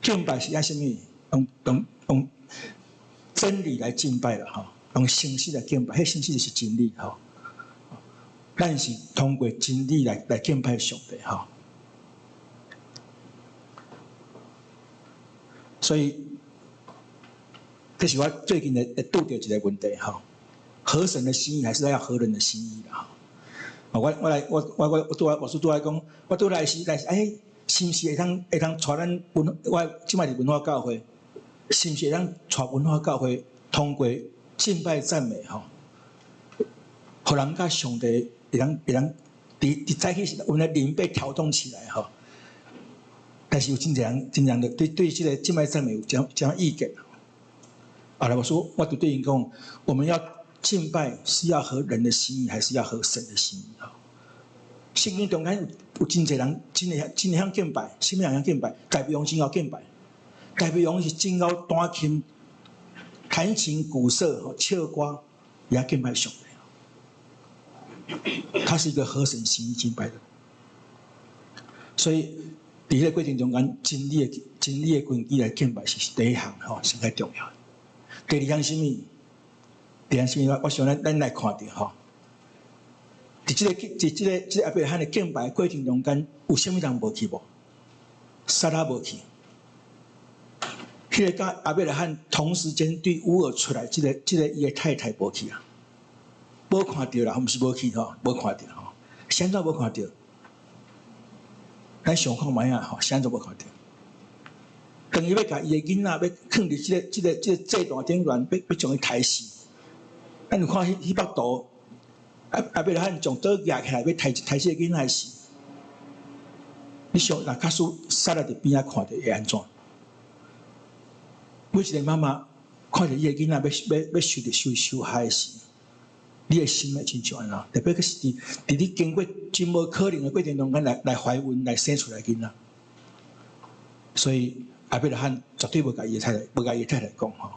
敬拜是愛啥物？用真理來敬拜啦吼，用誠實來敬拜，彼誠實就是真理吼。咱是通過真理來敬拜上帝吼。所以。這是我最近會拄著一個問題吼，合神的心意還是要合人的心意啦。我來我我我我拄仔我是拄仔講，我拄來是來欸，是毋是會當帶咱文我這擺佇文化教會，是毋是會當帶文化教會通過敬拜讚美吼，予人佮上帝會當佇早起時，阮的靈被調動起來吼。但是有真濟人，真濟人對這個敬拜讚美有這樣意見。後來我說，我就對𪜶講，我們要敬拜是要合人的心意，還是要合神的心意？吼，聖經中間有真濟人真會曉敬拜，啥物人曉敬拜？大衛王真𠢕敬拜，大衛王是真𠢕彈琴、彈琴鼓瑟、吼唱歌，也敬拜上帝。他是一個合神心意敬拜的，所以佇彼個過程中間，真理的根基來敬拜是第一項吼，上較重要。第二項啥物？第二項啥物？我想咱來看著吼，佇這個亞伯拉罕的敬拜過程中間，有啥物人無去無？撒拉無去。彼個佮亞伯拉罕同時間對烏爾出來，這個伊的太太無去啊。無看著啦，毋是無去吼，無看著吼，啥怎無看著？咱想看覓仔吼，啥怎無看著？當伊欲共伊的囡仔欲囥佇這個祭壇頂懸，欲將伊刣死。咱有看彼幅圖，亞伯拉罕將刀舉起來欲刣這個囡仔時，你想若假使撒拉佇邊仔看著會按怎？每一個媽媽看著伊的囡仔欲受害時，你的心會親像按怎？特別是佇你經過真無可能的過程中間來懷孕來生出來囡仔，所以亞伯拉罕絕對無共伊的太太講吼。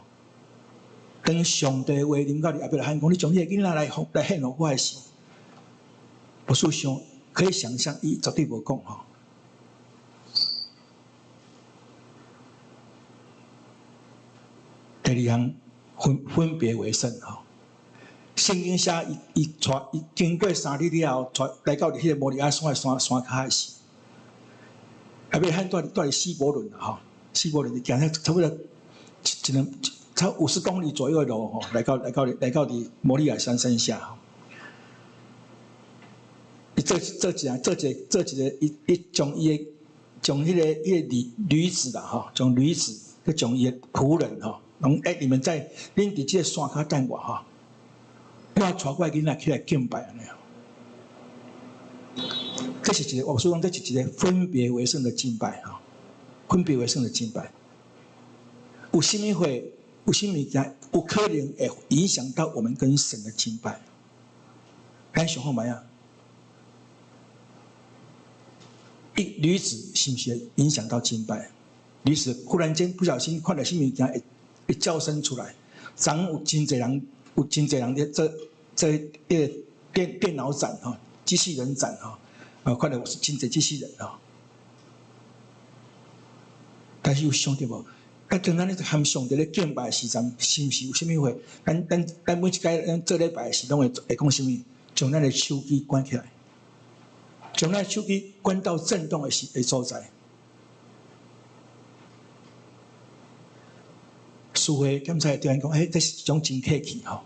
當上帝話臨到亞伯拉罕講，你將你的囡仔來獻予我的時，牧師想可以想象，伊絕對無講吼。第二項分別為聖吼。聖經寫伊帶伊經過3日了後，帶來到彼個摩利亞山的山跤的時，亞伯拉罕住佇希伯崙啦吼，希伯崙伊行差不多一兩差50公里左右的路吼，來到佇摩利亞山山下吼。伊做做一個做一個做一個，伊將伊的將彼個驢子啦吼，將驢子去將伊的僕人吼，攏欸，你們在恁佇這個山跤等我吼。我帶我囡仔起來敬拜按呢。這是一個，我說講這是一個分別為聖的敬拜吼，分別為聖的敬拜。有啥物會，有啥物件，有可能會影響到我們跟神的敬拜。咱想看覓仔？一驢子是毋是會影響到敬拜？驢子忽然間不小心看到啥物件，會叫聲出來，昨昏有真濟人。有真濟人佇做這彼個電腦展吼，機器人展吼，啊，看到有真濟機器人吼。但是有想著無？啊，當咱咧含上帝咧敬拜的時陣，是毋是有啥物話？咱每一擺咱做禮拜的時，攏會講啥物？將咱的手機關起來，將咱的手機關到震動的時的所在。司會檢查對咱講，欸，這是一種真客氣吼。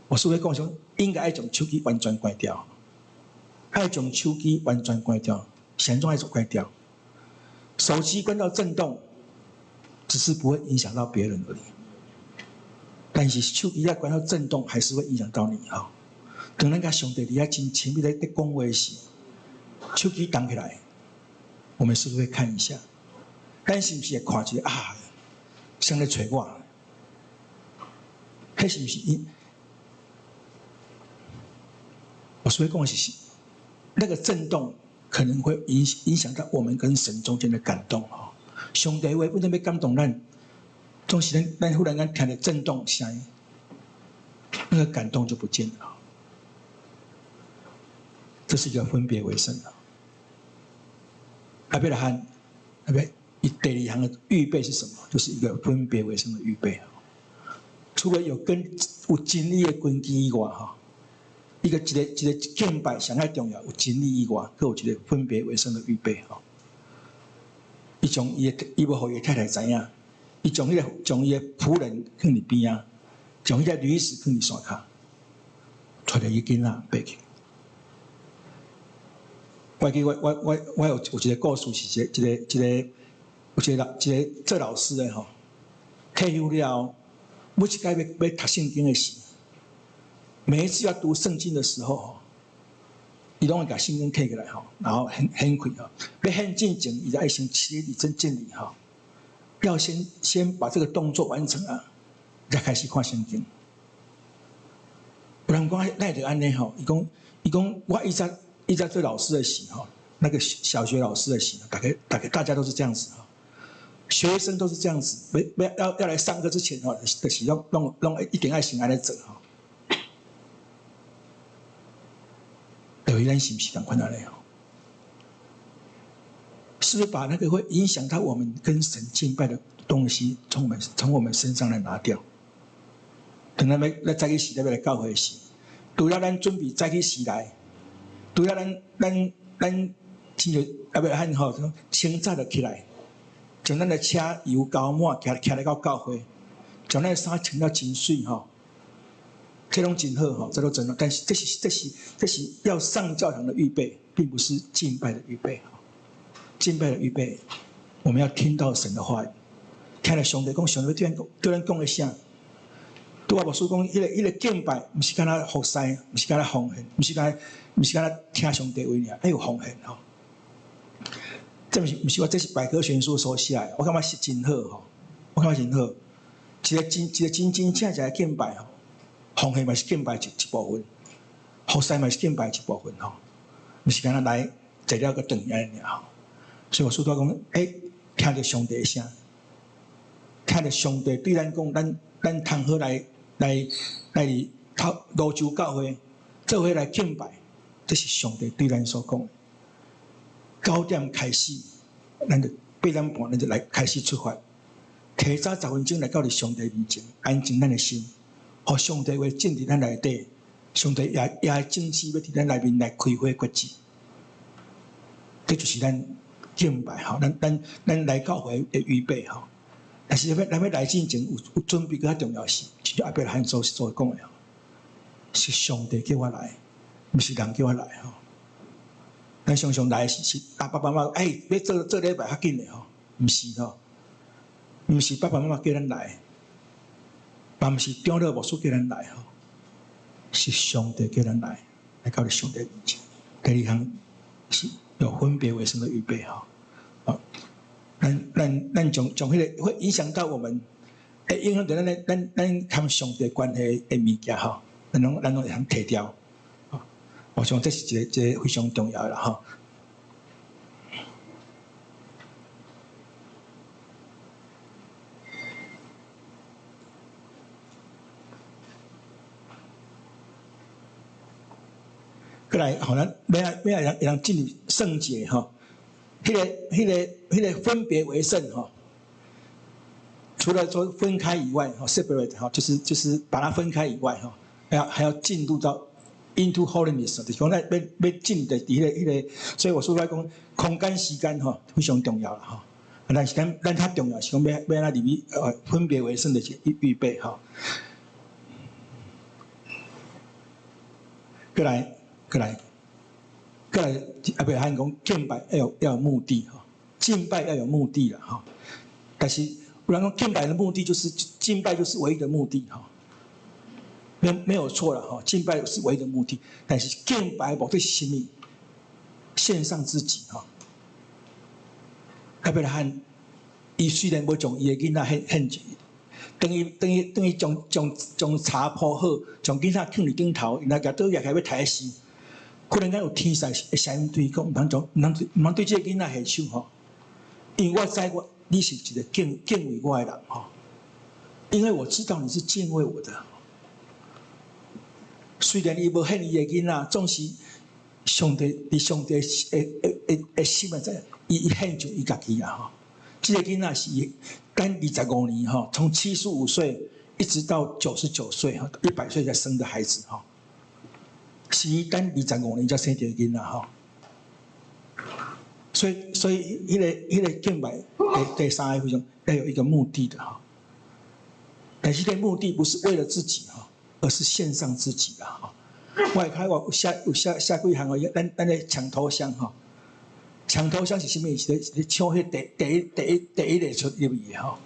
我司會講說，應該愛將手機完全關掉，愛將手機完全關掉，是按怎愛關掉？手機關到震動，只是不會影響到別人而已。但是手機要關到震動，還是會影響到你吼。當咱佮上帝佇遐真親密咧講話時，手機動起來，我們是不是會看一下？咱是毋是會看一下啊？誰咧揣我？彼是毋是伊？我所以講的是，那個震動可能會影響到我們跟神中間的感動吼。上帝話本身欲感動咱，總是咱忽然間聽著震動聲，那個感動就不見了。這是一個分別為聖的。亞伯拉罕，亞伯伊第二項的預備是什麼？就是一個分別為聖的預備。除了有真理的根基以外，吼，一個敬拜上較重要，有真理以外，閣有一個分別為聖的預備。吼，伊無予伊的太太知影，伊將伊的僕人放佇邊仔，將彼個驢子放佇山跤，帶著伊囡仔爬去。我記我有一個故事，是一個一個一個有一個老一個做老師的吼，退休了後，每一擺欲讀聖經的時，每一次要讀聖經的時候，伊攏會共聖經提起來吼，然後掀掀開吼，欲獻進前，伊就愛先起立真敬禮吼，要先把這個動作完成啊，才開始看聖經。有人講哪會著按呢吼？伊講我以前做老師的時吼，那個小學老師的時，大家都是這樣子吼，學生都是這樣子，欲要來上課之前吼，就是攏一定愛先按呢做吼。就是咱是毋是仝款按呢吼？是不是把那個會影響到我們跟神敬拜的東西，從我們身上來拿掉？等咱欲來早起時，欲來教會時，除了咱準備早起時來，除了咱親像亞伯拉罕吼，清早就起來，將咱的車油加滿，騎來到教會，將咱的衫穿了真媠吼，這攏真好吼，這攏真好。但是這是要上教堂的預備，並不是敬拜的預備。敬拜的預備，我們要聽到神的話語，聽著上帝講，上帝對咱講的啥？拄仔牧師講，彼個敬拜，毋是干焦服侍，毋是干焦奉獻，毋是干焦聽上帝話爾，愛有奉獻吼。這毋是我，這是百科全書所寫的，我感覺是真好吼，我感覺真好。一個真真正正的敬拜吼，奉獻嘛是敬拜一部分，服侍嘛是敬拜一部分吼，毋是干焦來坐了閣轉按呢爾吼。所以我拄仔講，聽著上帝的聲，聽著上帝對咱講，咱通好來佇頭蘆洲教會做伙來敬拜，這是上帝對咱所講的。9點開始，咱就8點半，咱就來開始出發，提早10分鐘來到佇上帝面前，安靜咱的心，予上帝話進佇咱內底，上帝也會正式欲佇咱內面來開花結籽。這就是咱敬拜吼，咱來教會的預備吼。但是欲來進前有準備，閣較重要是，就像亞伯拉罕所講的，是上帝叫我來，毋是人叫我來吼。咱常常來是爸爸媽媽，欲做禮拜較緊的吼，毋是吼，毋是爸爸媽媽叫咱來，嘛毋是長老牧師叫咱來吼，是上帝叫咱來，來到上帝面前。第二項是有分別為聖的預備吼，啊，咱將彼個會影響到我們，會影響著咱佮上帝關係的物件吼，咱攏會通提掉。我想這是一個非常重要的啦吼。過來，予咱欲愛會當進入聖潔吼，彼個分別為聖吼，除了說分開以外，吼，separate 吼，就是把它分開以外，吼，還要進入到 into holiness，就是講咱欲進佇彼個，所以我說來講，空間時間吼非常重要啦吼。但是咱較重要是講欲按怎入去分別為聖的預備吼。過來，亞伯拉罕講敬拜要有目的吼，敬拜要有目的啦吼。但是有人講敬拜的目的就是敬拜就是唯一的目的吼，沒有錯啦吼，敬拜是唯一的目的，但是敬拜目的是啥物？獻上自己吼。亞伯拉罕，伊雖然無將伊的囡仔獻獻，當伊將柴鋪好，將囡仔囥佇頂頭，伊若舉刀舉起來欲刣時，忽然間有天使的聲音對伊講：毋通對這个囡仔下手吼，因為我知你是一個敬畏我的人吼，因為我知道你是敬畏我的。雖然伊無獻伊的囡仔，總是上帝佇上帝的心內在，伊獻上伊家己啊吼。這個囡仔是伊等25年吼，從75歲一直到99歲吼，100歲才生的孩子吼，是伊等25年才生著囡仔吼。所以，彼個敬拜第三個非常要有一個目的的哈。但是這個目的不是為了自己哈，而是獻上自己的哈。我會開我有寫幾項哦，咱咧搶頭香吼，搶頭香是啥物？是咧搶彼第一個出入去的吼。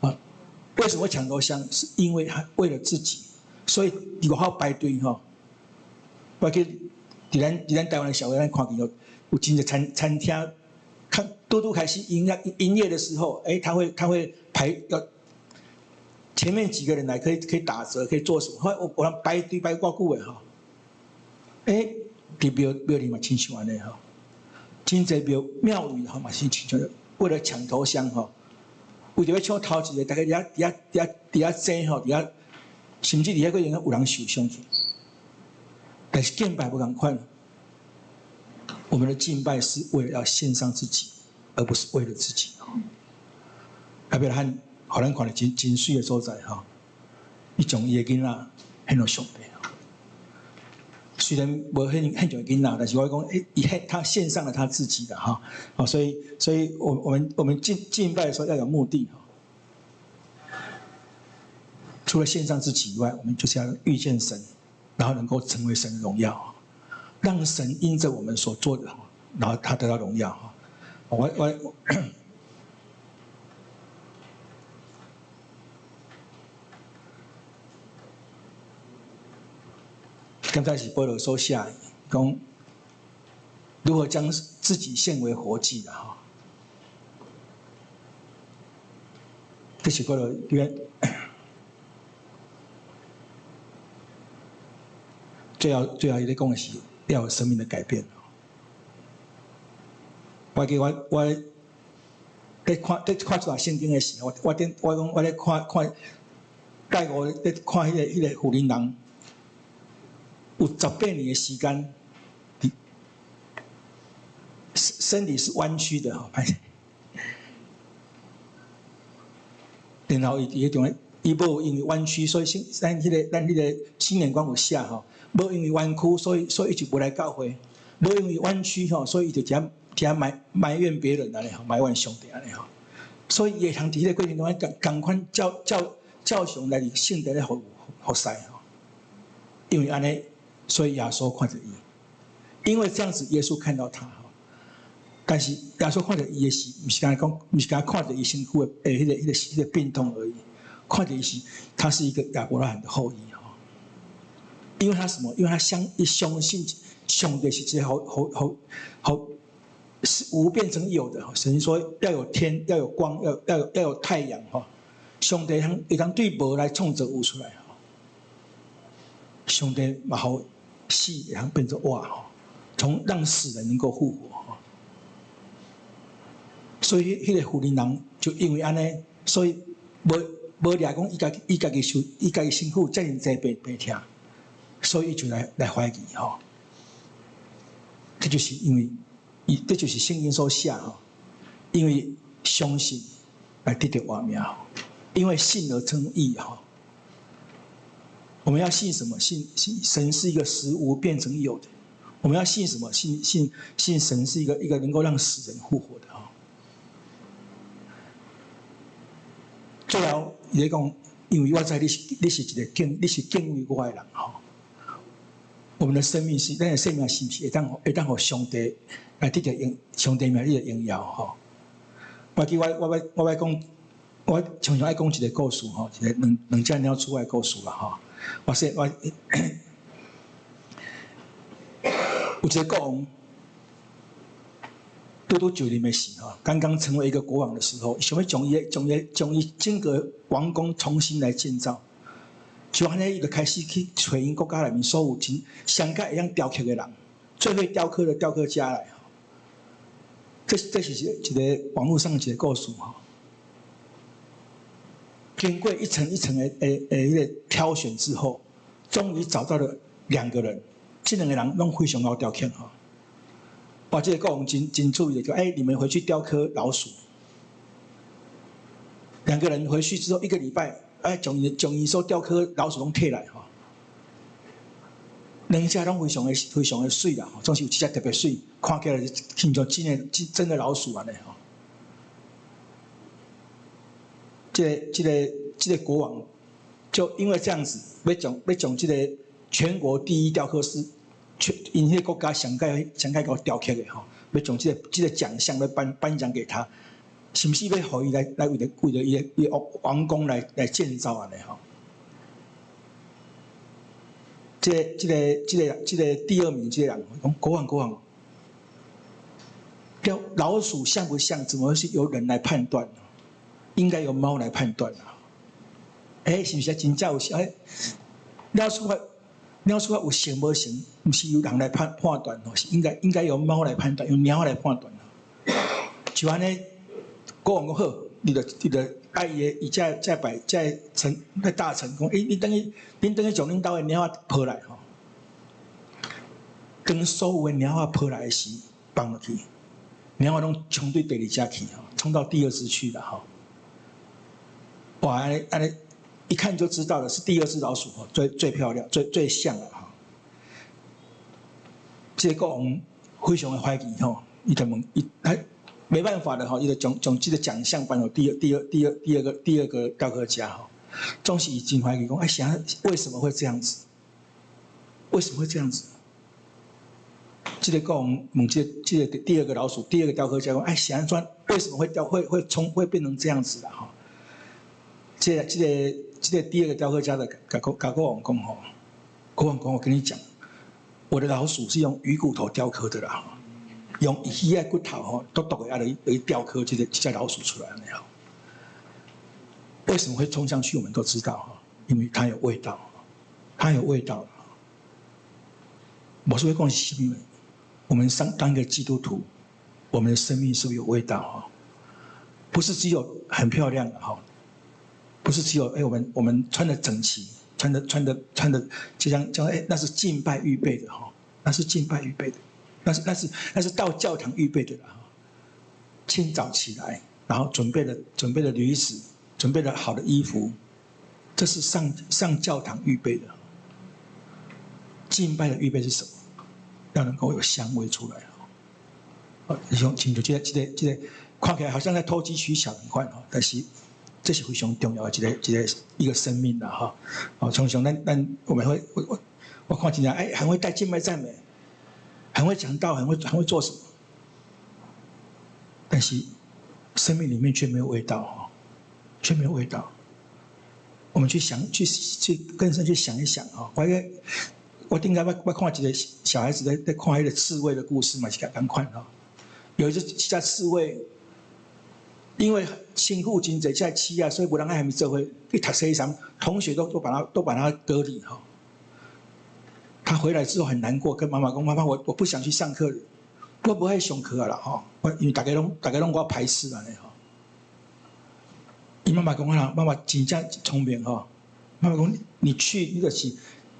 啊，為什麼搶頭香？是因為他為了自己，所以佇外口排隊吼。我記佇咱台灣的社會，咱看見有真濟餐廳，看拄拄開始營業的時候，欸，他會排要前面幾個人來可以打折，可以做什麼？我排隊排偌久的吼。欸，佇廟裡嘛親像按呢吼，真濟廟宇吼嘛是親像為了搶頭香吼，為著欲搶頭一個，大家佇遐爭吼，佇遐甚至佇遐閣會有人受傷去。但是敬拜無仝款，我們的敬拜是為了要獻上自己，而不是為了自己。亞伯拉罕，予咱看著真真媠的所在吼，伊將伊的囡仔獻予上帝。雖然無獻上囡仔，但是我講，欸，伊獻他獻上了他自己的哈，所以我們敬拜的時候要有目的哈。除了獻上自己以外，我們就是要遇見神，然後能夠成為神的榮耀，讓神因着我們所做的，然後他得到榮耀。我剛才是保羅所寫，講如何將自己獻為活祭的哈。這是保羅原最後伊咧講的是要有生命的改變。我記我咧看這段聖經的時候，我講我咧看看，蓋我咧看彼個婦人人。有18年的時間，身體是彎曲的哈，然後伊佇彼種，伊無因為彎曲，所以新咱彼個青年館有寫吼，無因為彎曲，所以伊就無來教會；無因為彎曲吼，所以伊就佇遐埋怨別人按呢吼，埋怨上帝按呢吼。所以伊會通佇彼個過程中，仝款照常來佇聖殿咧服侍吼，因為按呢。所以耶穌看著伊，因為這樣子，耶穌看到他。但是耶穌看著伊的時，毋是干焦講，毋是干焦看著伊身軀的彼個病痛而已，看著伊是，他是一個亞伯拉罕的後裔吼。因為他什麼？因為他相信上帝是一個好好好好是無變成有的。神說要有天，要有光，要有太陽吼。上帝會當對無來創造有出來。上帝嘛予死會當變做活吼，從讓死人能夠復活吼。所以彼個婦人人就因為按呢，所以無掠講伊家己受伊家己身軀遮爾濟病痛，所以伊就來懷疑吼。這就是因為伊，這就是聖經所寫吼，因為相信來得著活命，因為信而稱義吼。我們要信什麼？信神是一個實無變成有的。我們要信什麼？信神是一個能夠讓死人復活的哈。最後，伊咧講，因為我知你是一個敬，你是敬畏我的人吼。我們的生命是，咱的生命是毋是會當予上帝來得著榮，上帝名得著榮耀吼？我記我欲講，我常常愛講一個故事吼，一個兩隻貓鼠的故事啦吼。我說我有一個國王，拄拄就任的時候，剛剛成為一個國王的時候，想欲將伊整個王宮重新來建造，就按呢，伊就開始去揣𪜶國家內面所有真上較會曉雕刻的人，最會雕刻的雕刻家來。這是一個網路上一個故事吼。經過一層一層的彼個挑選之後，終於找到了兩個人，這兩個人攏非常會雕刻吼。哇，這個國王真注意的，就欸，你們回去雕刻老鼠。兩個人回去之後，一個禮拜，欸，將𪜶所雕刻老鼠攏提來吼。兩隻攏非常的媠啦，總是有一隻特別媠，看起來親像真的老鼠按呢吼。這個國王就因為這樣子，欲將這個全國第一雕刻師，全𪜶彼個國家上蓋上蓋高雕刻的吼，欲將這個獎項欲頒獎給他，是毋是欲予伊來為著伊的王宮來建造按呢吼？這個第二名這個人講，國王國王，雕老鼠像不像？怎麼是由人來判斷？應該由貓來判斷啊！欸，是毋是真正有像？老鼠有像無像？毋是由人來判斷哦，是應該由貓來判斷，用貓來判斷。就按呢，國王講好，你就愛伊的伊這擺這臣那大臣講，欸，你轉去將恁兜的貓仔抱來吼。當所有的貓仔抱來時，放落去，貓仔攏衝對第二隻去吼，衝到第二隻去了吼。哇，按呢按呢，一看就知道了，是第二隻老鼠吼，最最漂亮，最最像了吼。這個國王非常的歡喜吼，伊就問伊，他沒辦法的吼，伊就將這個獎項頒予第二個雕刻家吼，總是伊真懷疑講，哎，啥為什麼會這樣子？為什麼會這樣子？這個國王問這個第二個老鼠，第二個雕刻家講，哎，啥按怎為什麼會雕會會衝會變成這樣子的吼？這個第二個雕刻家的共國王講吼，國王講，我跟你講，我的老鼠是用魚骨頭雕刻的啦，用魚仔骨頭吼，都剁的來雕刻這隻老鼠出來的。為什麼會衝上去？我們都知道哈，因為它有味道，它有味道。我是會講是因為我們當一個基督徒，我們的生命是不是有味道哈？不是只有很漂亮的哈，不是只有哎，我們穿的整齊，穿的，就像哎，那是敬拜預備的哈，那是敬拜預備的，那是到教堂預備的啦。清早起來，然後準備了驢子，準備了好的衣服，這是上教堂預備的。敬拜的預備是什麼？要能夠有香味出來。哦，你說親像這個，看起來好像在投機取巧仝款吼，但是這是非常重要的一個生命啦哈。哦，常常咱我們會我看真正哎，很會帶敬拜讚美，很會講道，很會做什麼，但是生命裡面卻沒有味道哈，卻沒有味道。我們去想，去更深去想一想哈。我頂下我看一個小孩子在看彼個刺蝟的故事嘛，是仝款吼。有一隻刺蝟，因為身軀真濟隻刺啊，所以無人愛和伊做伙去讀冊啥，同學都把他隔離哈。他回來之後很難過，跟媽媽講：“媽媽，我不想去上課，我無愛上課啦吼，因為大家攏我排斥按呢吼。”伊媽媽講啊，媽媽真正聰明吼。媽媽講：“你去那個是，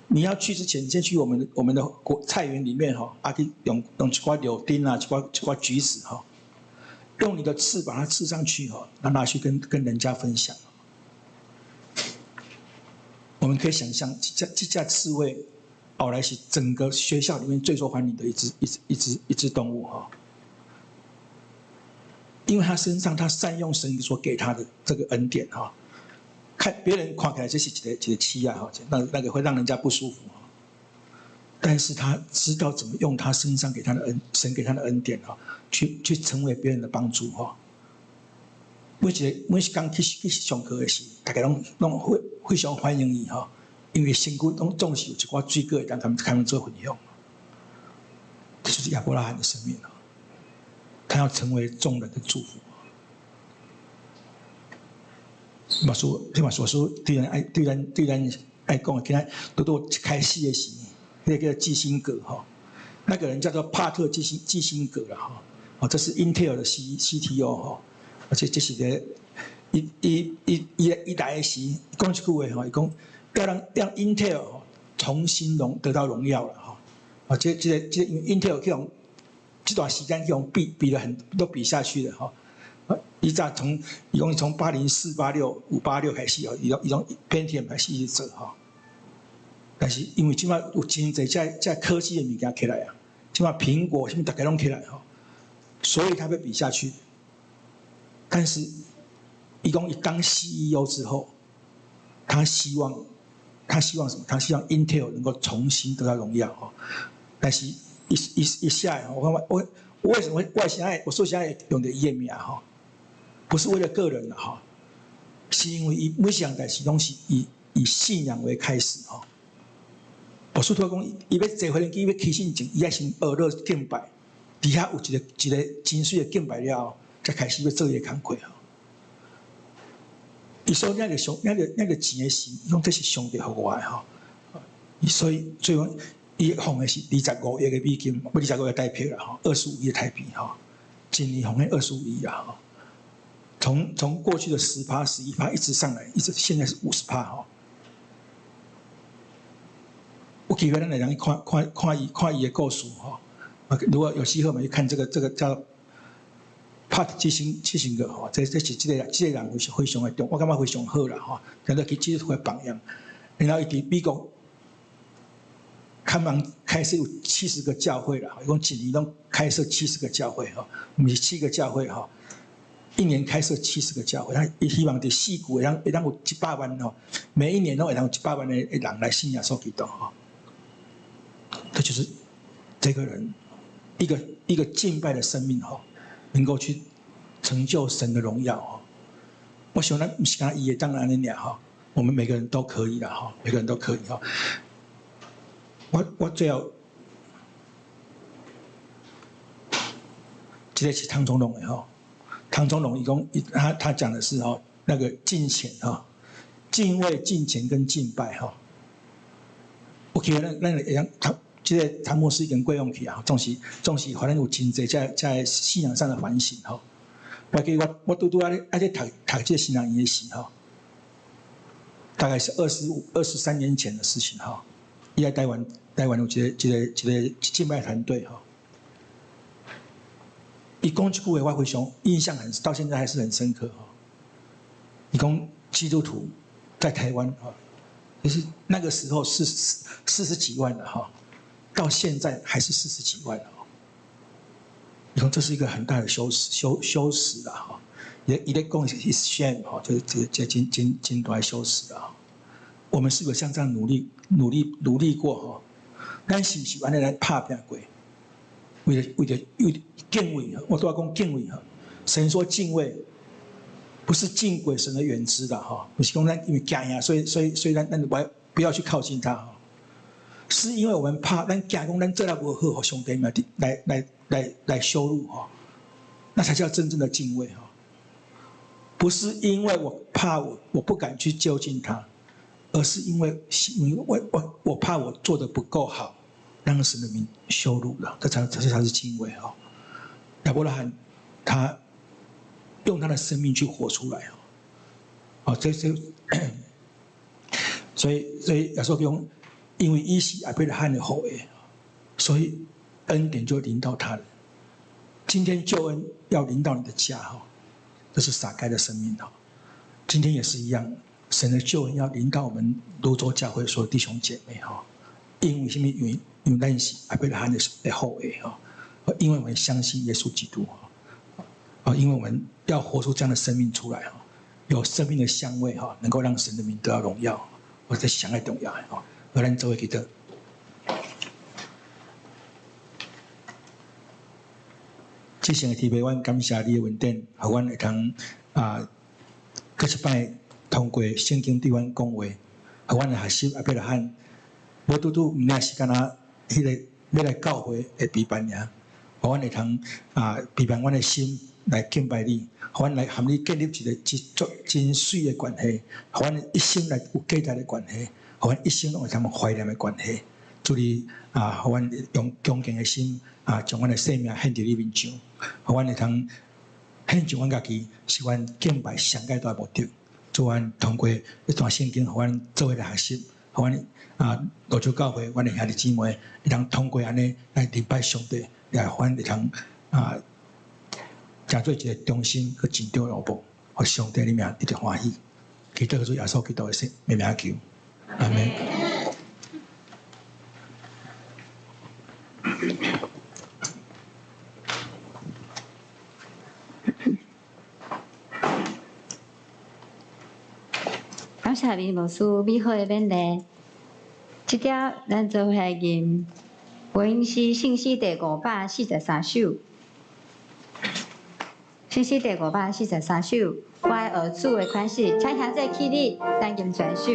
你要去之前，先去我們的果菜園裡面吼，啊去用一寡柳丁啊，一寡橘子吼，用你的刺把它刺上去吼，拿去跟人家分享。”我們可以想象，這隻刺蝟，後來是整個學校裡面最受歡迎的一隻動物哈。因為他身上他善用神所給他的這個恩典哈，看別人看起來這是一個刺啊哈，那個會讓人家不舒服，但是他知道怎麼用他身上給他的恩神給他的恩典哈，去成為別人的幫助哈。每一工去上課的時，大家攏非常歡迎伊哈，因為身軀攏總是有一寡水果會當共他們做分享。這就是亞伯拉罕的生命。他要成為眾人的祝福。牧師，你嘛所說對咱愛講的，今仔拄拄一開始的時，那個叫基辛格哈，那個人叫做帕特基辛格啦哈，哦，這是英特爾的 CTO 哈，而且這是個伊來的時講一句話吼，伊講要讓英特爾重新得到榮耀了哈，啊，這因為英特爾去予這段時間用比比了很都比下去了哈，伊早從伊講從80486 586開始哦，伊攏 Pentium 開始一直做哈，但是因為這擺有真濟這科技的物件起來啊，這擺蘋果啥物逐家攏起來吼，所以他被比下去。但是，伊講伊當 CEO 之後，他希望什麼？他希望 Intel 能夠重新得到榮耀吼。但是一下，我看我為什麼我現在我說現在用的伊的名吼？不是為了個人啦吼，是因為伊每項代誌攏是以信仰為開始吼。牧師拄仔講，伊欲坐飛機欲起進前，伊愛先學落敬拜，佇遐有一個真媠的敬拜了後，才開始欲做伊的工課吼。伊所領著上領著錢的時，伊講這是上帝予我的吼。所以最後伊奉的是25億的美金，不25億台幣啦吼，25億台幣吼，一年奉獻25億啊吼。從過去的10%、11%一直上來，一直現在是50%吼。有機會咱來人去看看看伊看伊的故事吼。如果有機會，我們去看這個叫帕基辛格吼，這是這個人非常非常的重，我感覺非常好啦吼，叫做基督徒的榜樣。然後伊佇美國，他們開設有70個教會啦，伊講一年攏開設七十個教會吼，毋是七個教會吼，一年開設七十個教會，他伊希望佇四季會當有100萬吼，每一年攏會當有100萬的人來信耶穌基督吼。這就是這個人一個敬拜的生命吼，能夠去成就神的榮耀吼。我想咱毋是干焦伊會當按呢爾吼，我們每個人都可以啦吼，每個人都可以吼。我最後，這個是湯中龍的吼，湯中龍伊講，他講的是吼，那個敬虔哈，敬畏、敬虔跟敬拜吼。有機會咱會當他這個湯牧師已經過往去啊，總是予咱有真濟這信仰上的反省吼。我記得我拄拄仔咧讀這個神學院的時吼，大概是25、23年前的事情吼。伊來台灣有一個敬拜團隊吼。伊講一句話，我非常印象很，到現在還是很深刻吼。伊講基督徒在台灣哈，就是那個時候是40幾萬了哈，到現在還是40幾萬了。你講這是一個很大的羞恥啦哈，伊咧講是 shame 哈，就是這真大的羞恥啦。我們是否像這樣努力努力努力過哈？咱是毋是按呢來拍拚過？為了敬畏，我都要講敬畏哈。神說敬畏，不是敬鬼神而遠之的哈，不是講咱因為驚呀，所以咱不要去靠近他哈。是因為我們怕咱驚講咱做得無好，予上帝嘛來羞辱哈，那才叫真正的敬畏哈。不是因為我怕我不敢去就近他，而是因為我怕我做得不夠好，讓神的名羞辱了，這才是敬畏哈。亞伯拉罕他用他的生命去活出來哦，這，所以耶穌講，因為伊是亞伯拉罕的後裔，所以恩典就臨到他了。今天救恩要臨到你的家哈，這是撒該的生命哈。今天也是一樣，神的救恩要臨到我們蘆洲教會所有弟兄姐妹哈。因為什麼？因為咱是亞伯拉罕的後裔哈，因為我們相信耶穌基督哈，啊，因為我們要活出這樣的生命出來哈，有生命的香味哈，能夠讓神的名得到榮耀，我這是上蓋重要的哈。我咱做伙祈禱。至聖的天父，阮感謝你的恩典，予阮會通啊，閣一擺通過聖經對阮講話，予阮來學習亞伯拉罕。無拄拄毋但是干焦彼個欲來教會的陪伴爾，予阮會通啊陪伴阮的心來敬拜你，予阮來和你建立一個真足真媠的關係，予阮一生來有價值的關係，予阮一生攏會通懷念的關係。主你啊，予阮用恭敬的心啊，將阮的生命獻佇你面前，予阮會通獻上阮家己，是阮敬拜上蓋大的目的。主，阮通過這段聖經，予阮做伙來學習，予阮啊，蘆洲教會，阮的兄弟姊妹會通通過按呢來禮拜上帝，來予阮會通啊，成做一個忠心閣真正的奴僕，予上帝的名得著歡喜。祈禱主耶穌基督的聖名求，阿門。感謝林牧師美好的勉勵。這點咱做伙來吟回應詩聖詩第543首。聖詩第543首，我愛學主的款式，請兄弟起立，咱吟全首。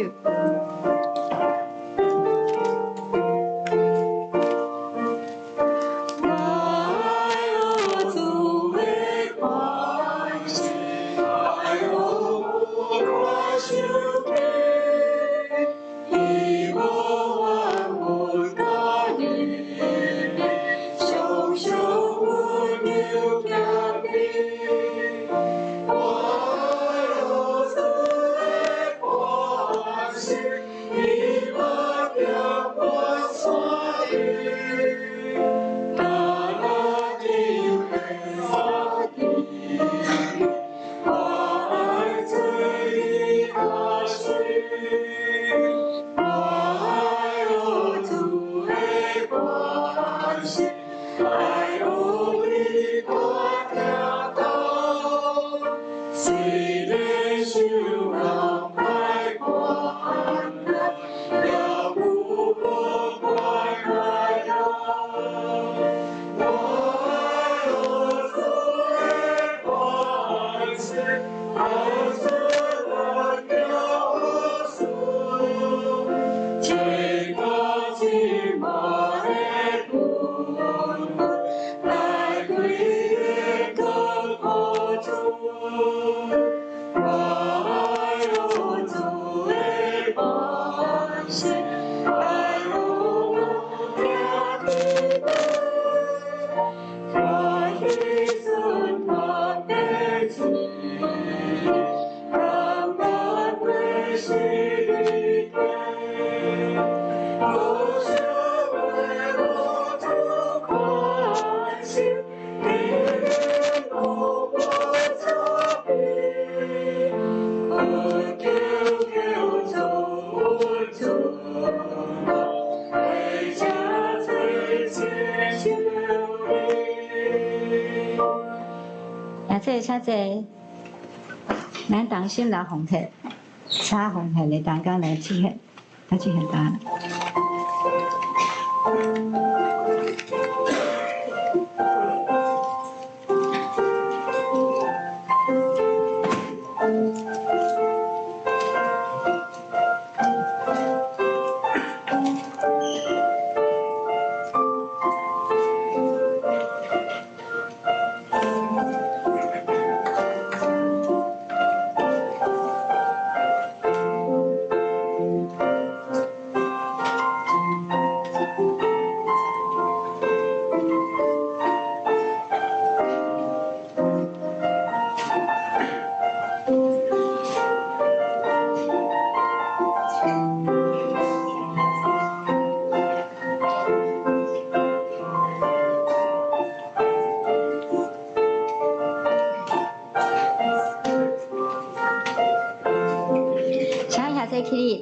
請坐，咱同心來奉獻，請奉獻的同工來出獻，來出獻單。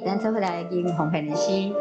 咱做伙來吟奉獻的詩。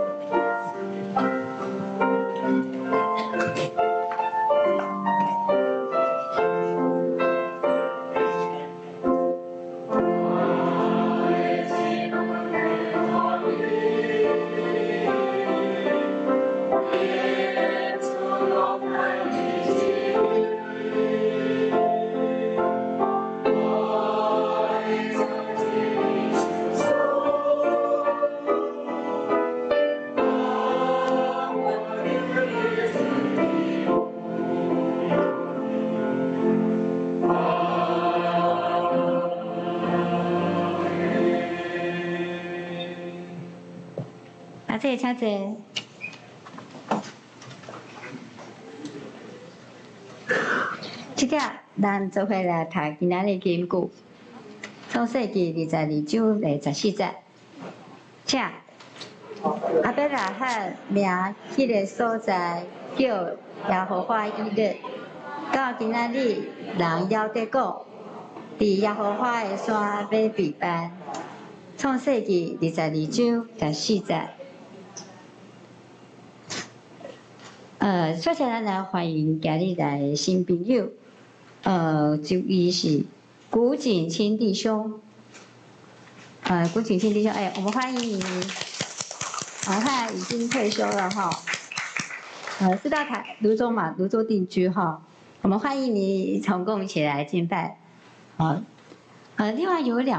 請坐。這個咱做伙來讀今仔日金句，創世記22章第14節。請亞伯拉罕名彼个所在叫耶和華以勒，到今仔日人猶佇講，佇耶和華的山欲避難。創世記22章14節。首先咱來歡迎今日來的新朋友，就伊是古錦清弟兄，古錦清弟兄，我們歡迎你，他已經退休了哈，是到台蘆洲嘛，蘆洲定居哈，我們歡迎你，同跟我們一起來敬拜。好，另外有兩位也是今天第一次來，是我們副先執事的第一次。哦，來好幾次哈，沒關係，那我們也一同歡迎好嗎？今天在場，讓我們來歡迎你，歡迎。在主裡，我們都是一家人，歡迎一起來敬拜上帝。讓我們用歡迎歌來歡迎他們。耶和華自己做機會，耶和華自己做機會，上帝聽予咱台語唱做一體，聽予咱自己做機會。好，歡迎大家來做教會消息的報告。也是今日是教會佮社會奉獻主日，歡迎文化教會林秀和牧師來咱本會進度佮事工的報告。咱代表教會來，林牧師來致謝。謝謝。咱牧師，陳國成牧師受派佇文化教會，李娟牧師受派到李信義教會。請咱大家為著教社委員會事工來關心佮代禱、奉獻佮支持。第二項，8月22到24，下拜一到拜三，咱兩位牧師欲參加牧家的退休會，所以咱拜三祈禱會暫停一下。第三，8月28就是下主日，咱是聯合禮拜。是由咱本會青年事工的主任，請青年團契共同來服侍佮參加吼。第四是年度的查校，9月初4就是主日禮拜結束了後，咱本會會在無組欲舉行2022年年度的校務的檢查，請咱各單位相關的人員備辦校冊佮存摺來受檢。嘛請會計人員先佮銀行佮存摺來補登。還有把那個利息都入賬，請咱準時來交件。第五，因教會未來事工的擴展，小會管理欲舉行教會志工的訓練，教務願意常務教會向外發展佮服務人群的，若有意願的，咱會使向咱教事來報名。第六，每禮拜三暗時8點的查經祈禱會，鼓勵咱兄弟做伙來參加。會計報告，咱家己來過目。團契的消息，暑假兒童營啊，信心的追隨者，哦，佇个咱8月20到21的拜六佮禮拜的早起9點到4點半來舉行，這馬都進行當中，請咱兄弟來關心代禱奉獻來支持。第二是同心團契的消息，佇第二禮拜結束了後，同心團契欲前往會長咱李珍姐的府上來舉行8月份的例會，請會員來準時參加。第二是9月24的禮拜六，伊欲舉行退休會，地點佇苗栗的花鹿農場。咱客友愛，客友的費用是500，家屬佮其他會友是1000，無導遊免費。咱的費用有包含早午晚的三餐、保險佮車資。報名咱請請我們的翠芳姐妹跟文珍弟兄。第三，聖歌隊8月27，欲舉辦退休會，他們的主題是重新得力的聖樂服飾，地點佇个宜蘭的韓溪部落。那剛剛上午的6點15，欲佇个蘆蘆洲的區公所來集合出發。第四，少年團契佇8月28的主日，欲舉行例會，欲佇板栗展園烤肉。那報名兄弟佇個當天下晡1點佇教會集發，集合來出發。其他相同的部分，請咱兄弟家己來過目，為著咱有需要的兄弟，來祈禱。嘛，為著咱的國家猶閣疫情，佮世界的一寡天災地變來做伙來祈禱。總會中會教界的消息，我大約講一下，8月28的拜六，咱台北中會傳道部有舉行初階的中職訓練會，是佇个大稻埕的教會，請中職的踴躍來參加。今仔日報名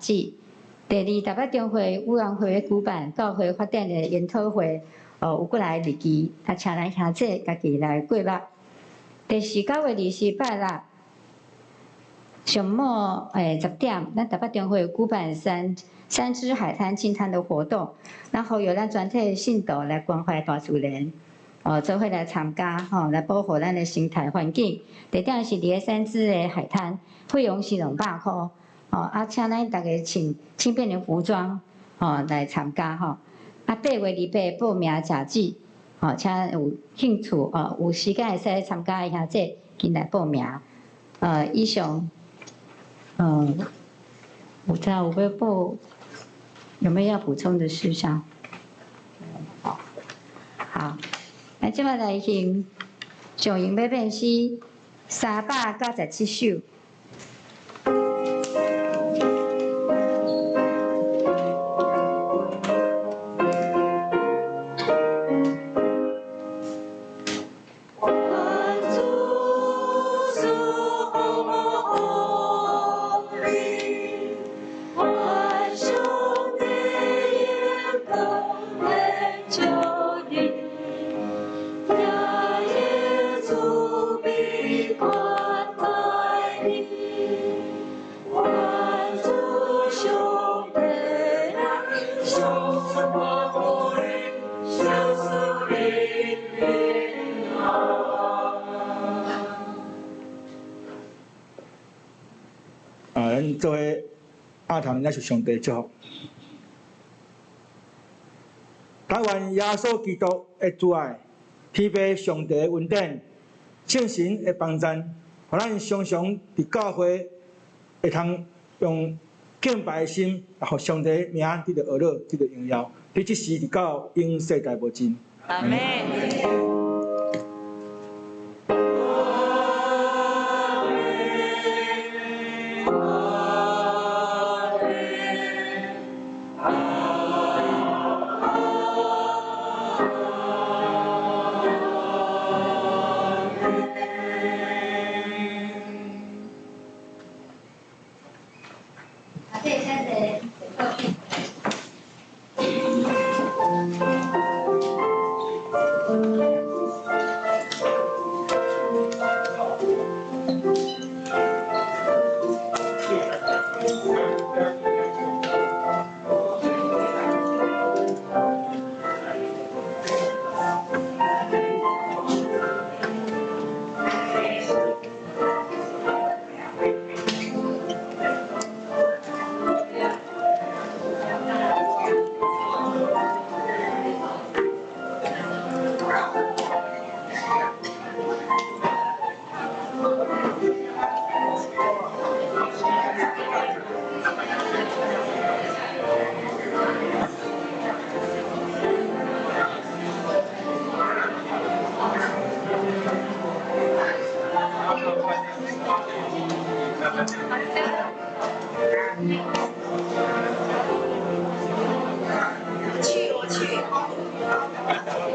截止，第二，台北中會委員會舉辦教會發展的研討會，有過來日期，啊，請咱兄弟家己來過目。第四，9月20拜六上午10點，咱台北中會舉辦三芝海灘淨灘的活動，然後由咱全體信徒來關懷大自然，做伙來參加，吼，來保護咱的生態環境。地點是佇咧三芝的海灘，費用是200箍，啊，請咱大家穿輕便的服裝，吼，來參加，吼。啊，8月28報名截止，吼，請有興趣，有時間會使參加的兄弟，緊來報名。以上，有在有欲報，有沒有要補充的事項？好，那這擺來行上榮欲變詩397首。咱做阿堂，也是上帝祝福。台灣耶穌基督的慈愛，天父上帝的恩典，聖神的幫贊，予咱常常佇教會會通用敬拜的心，予上帝名得著呵咾，得著榮耀。佇這時直到永世代無盡。阿們。去，我去。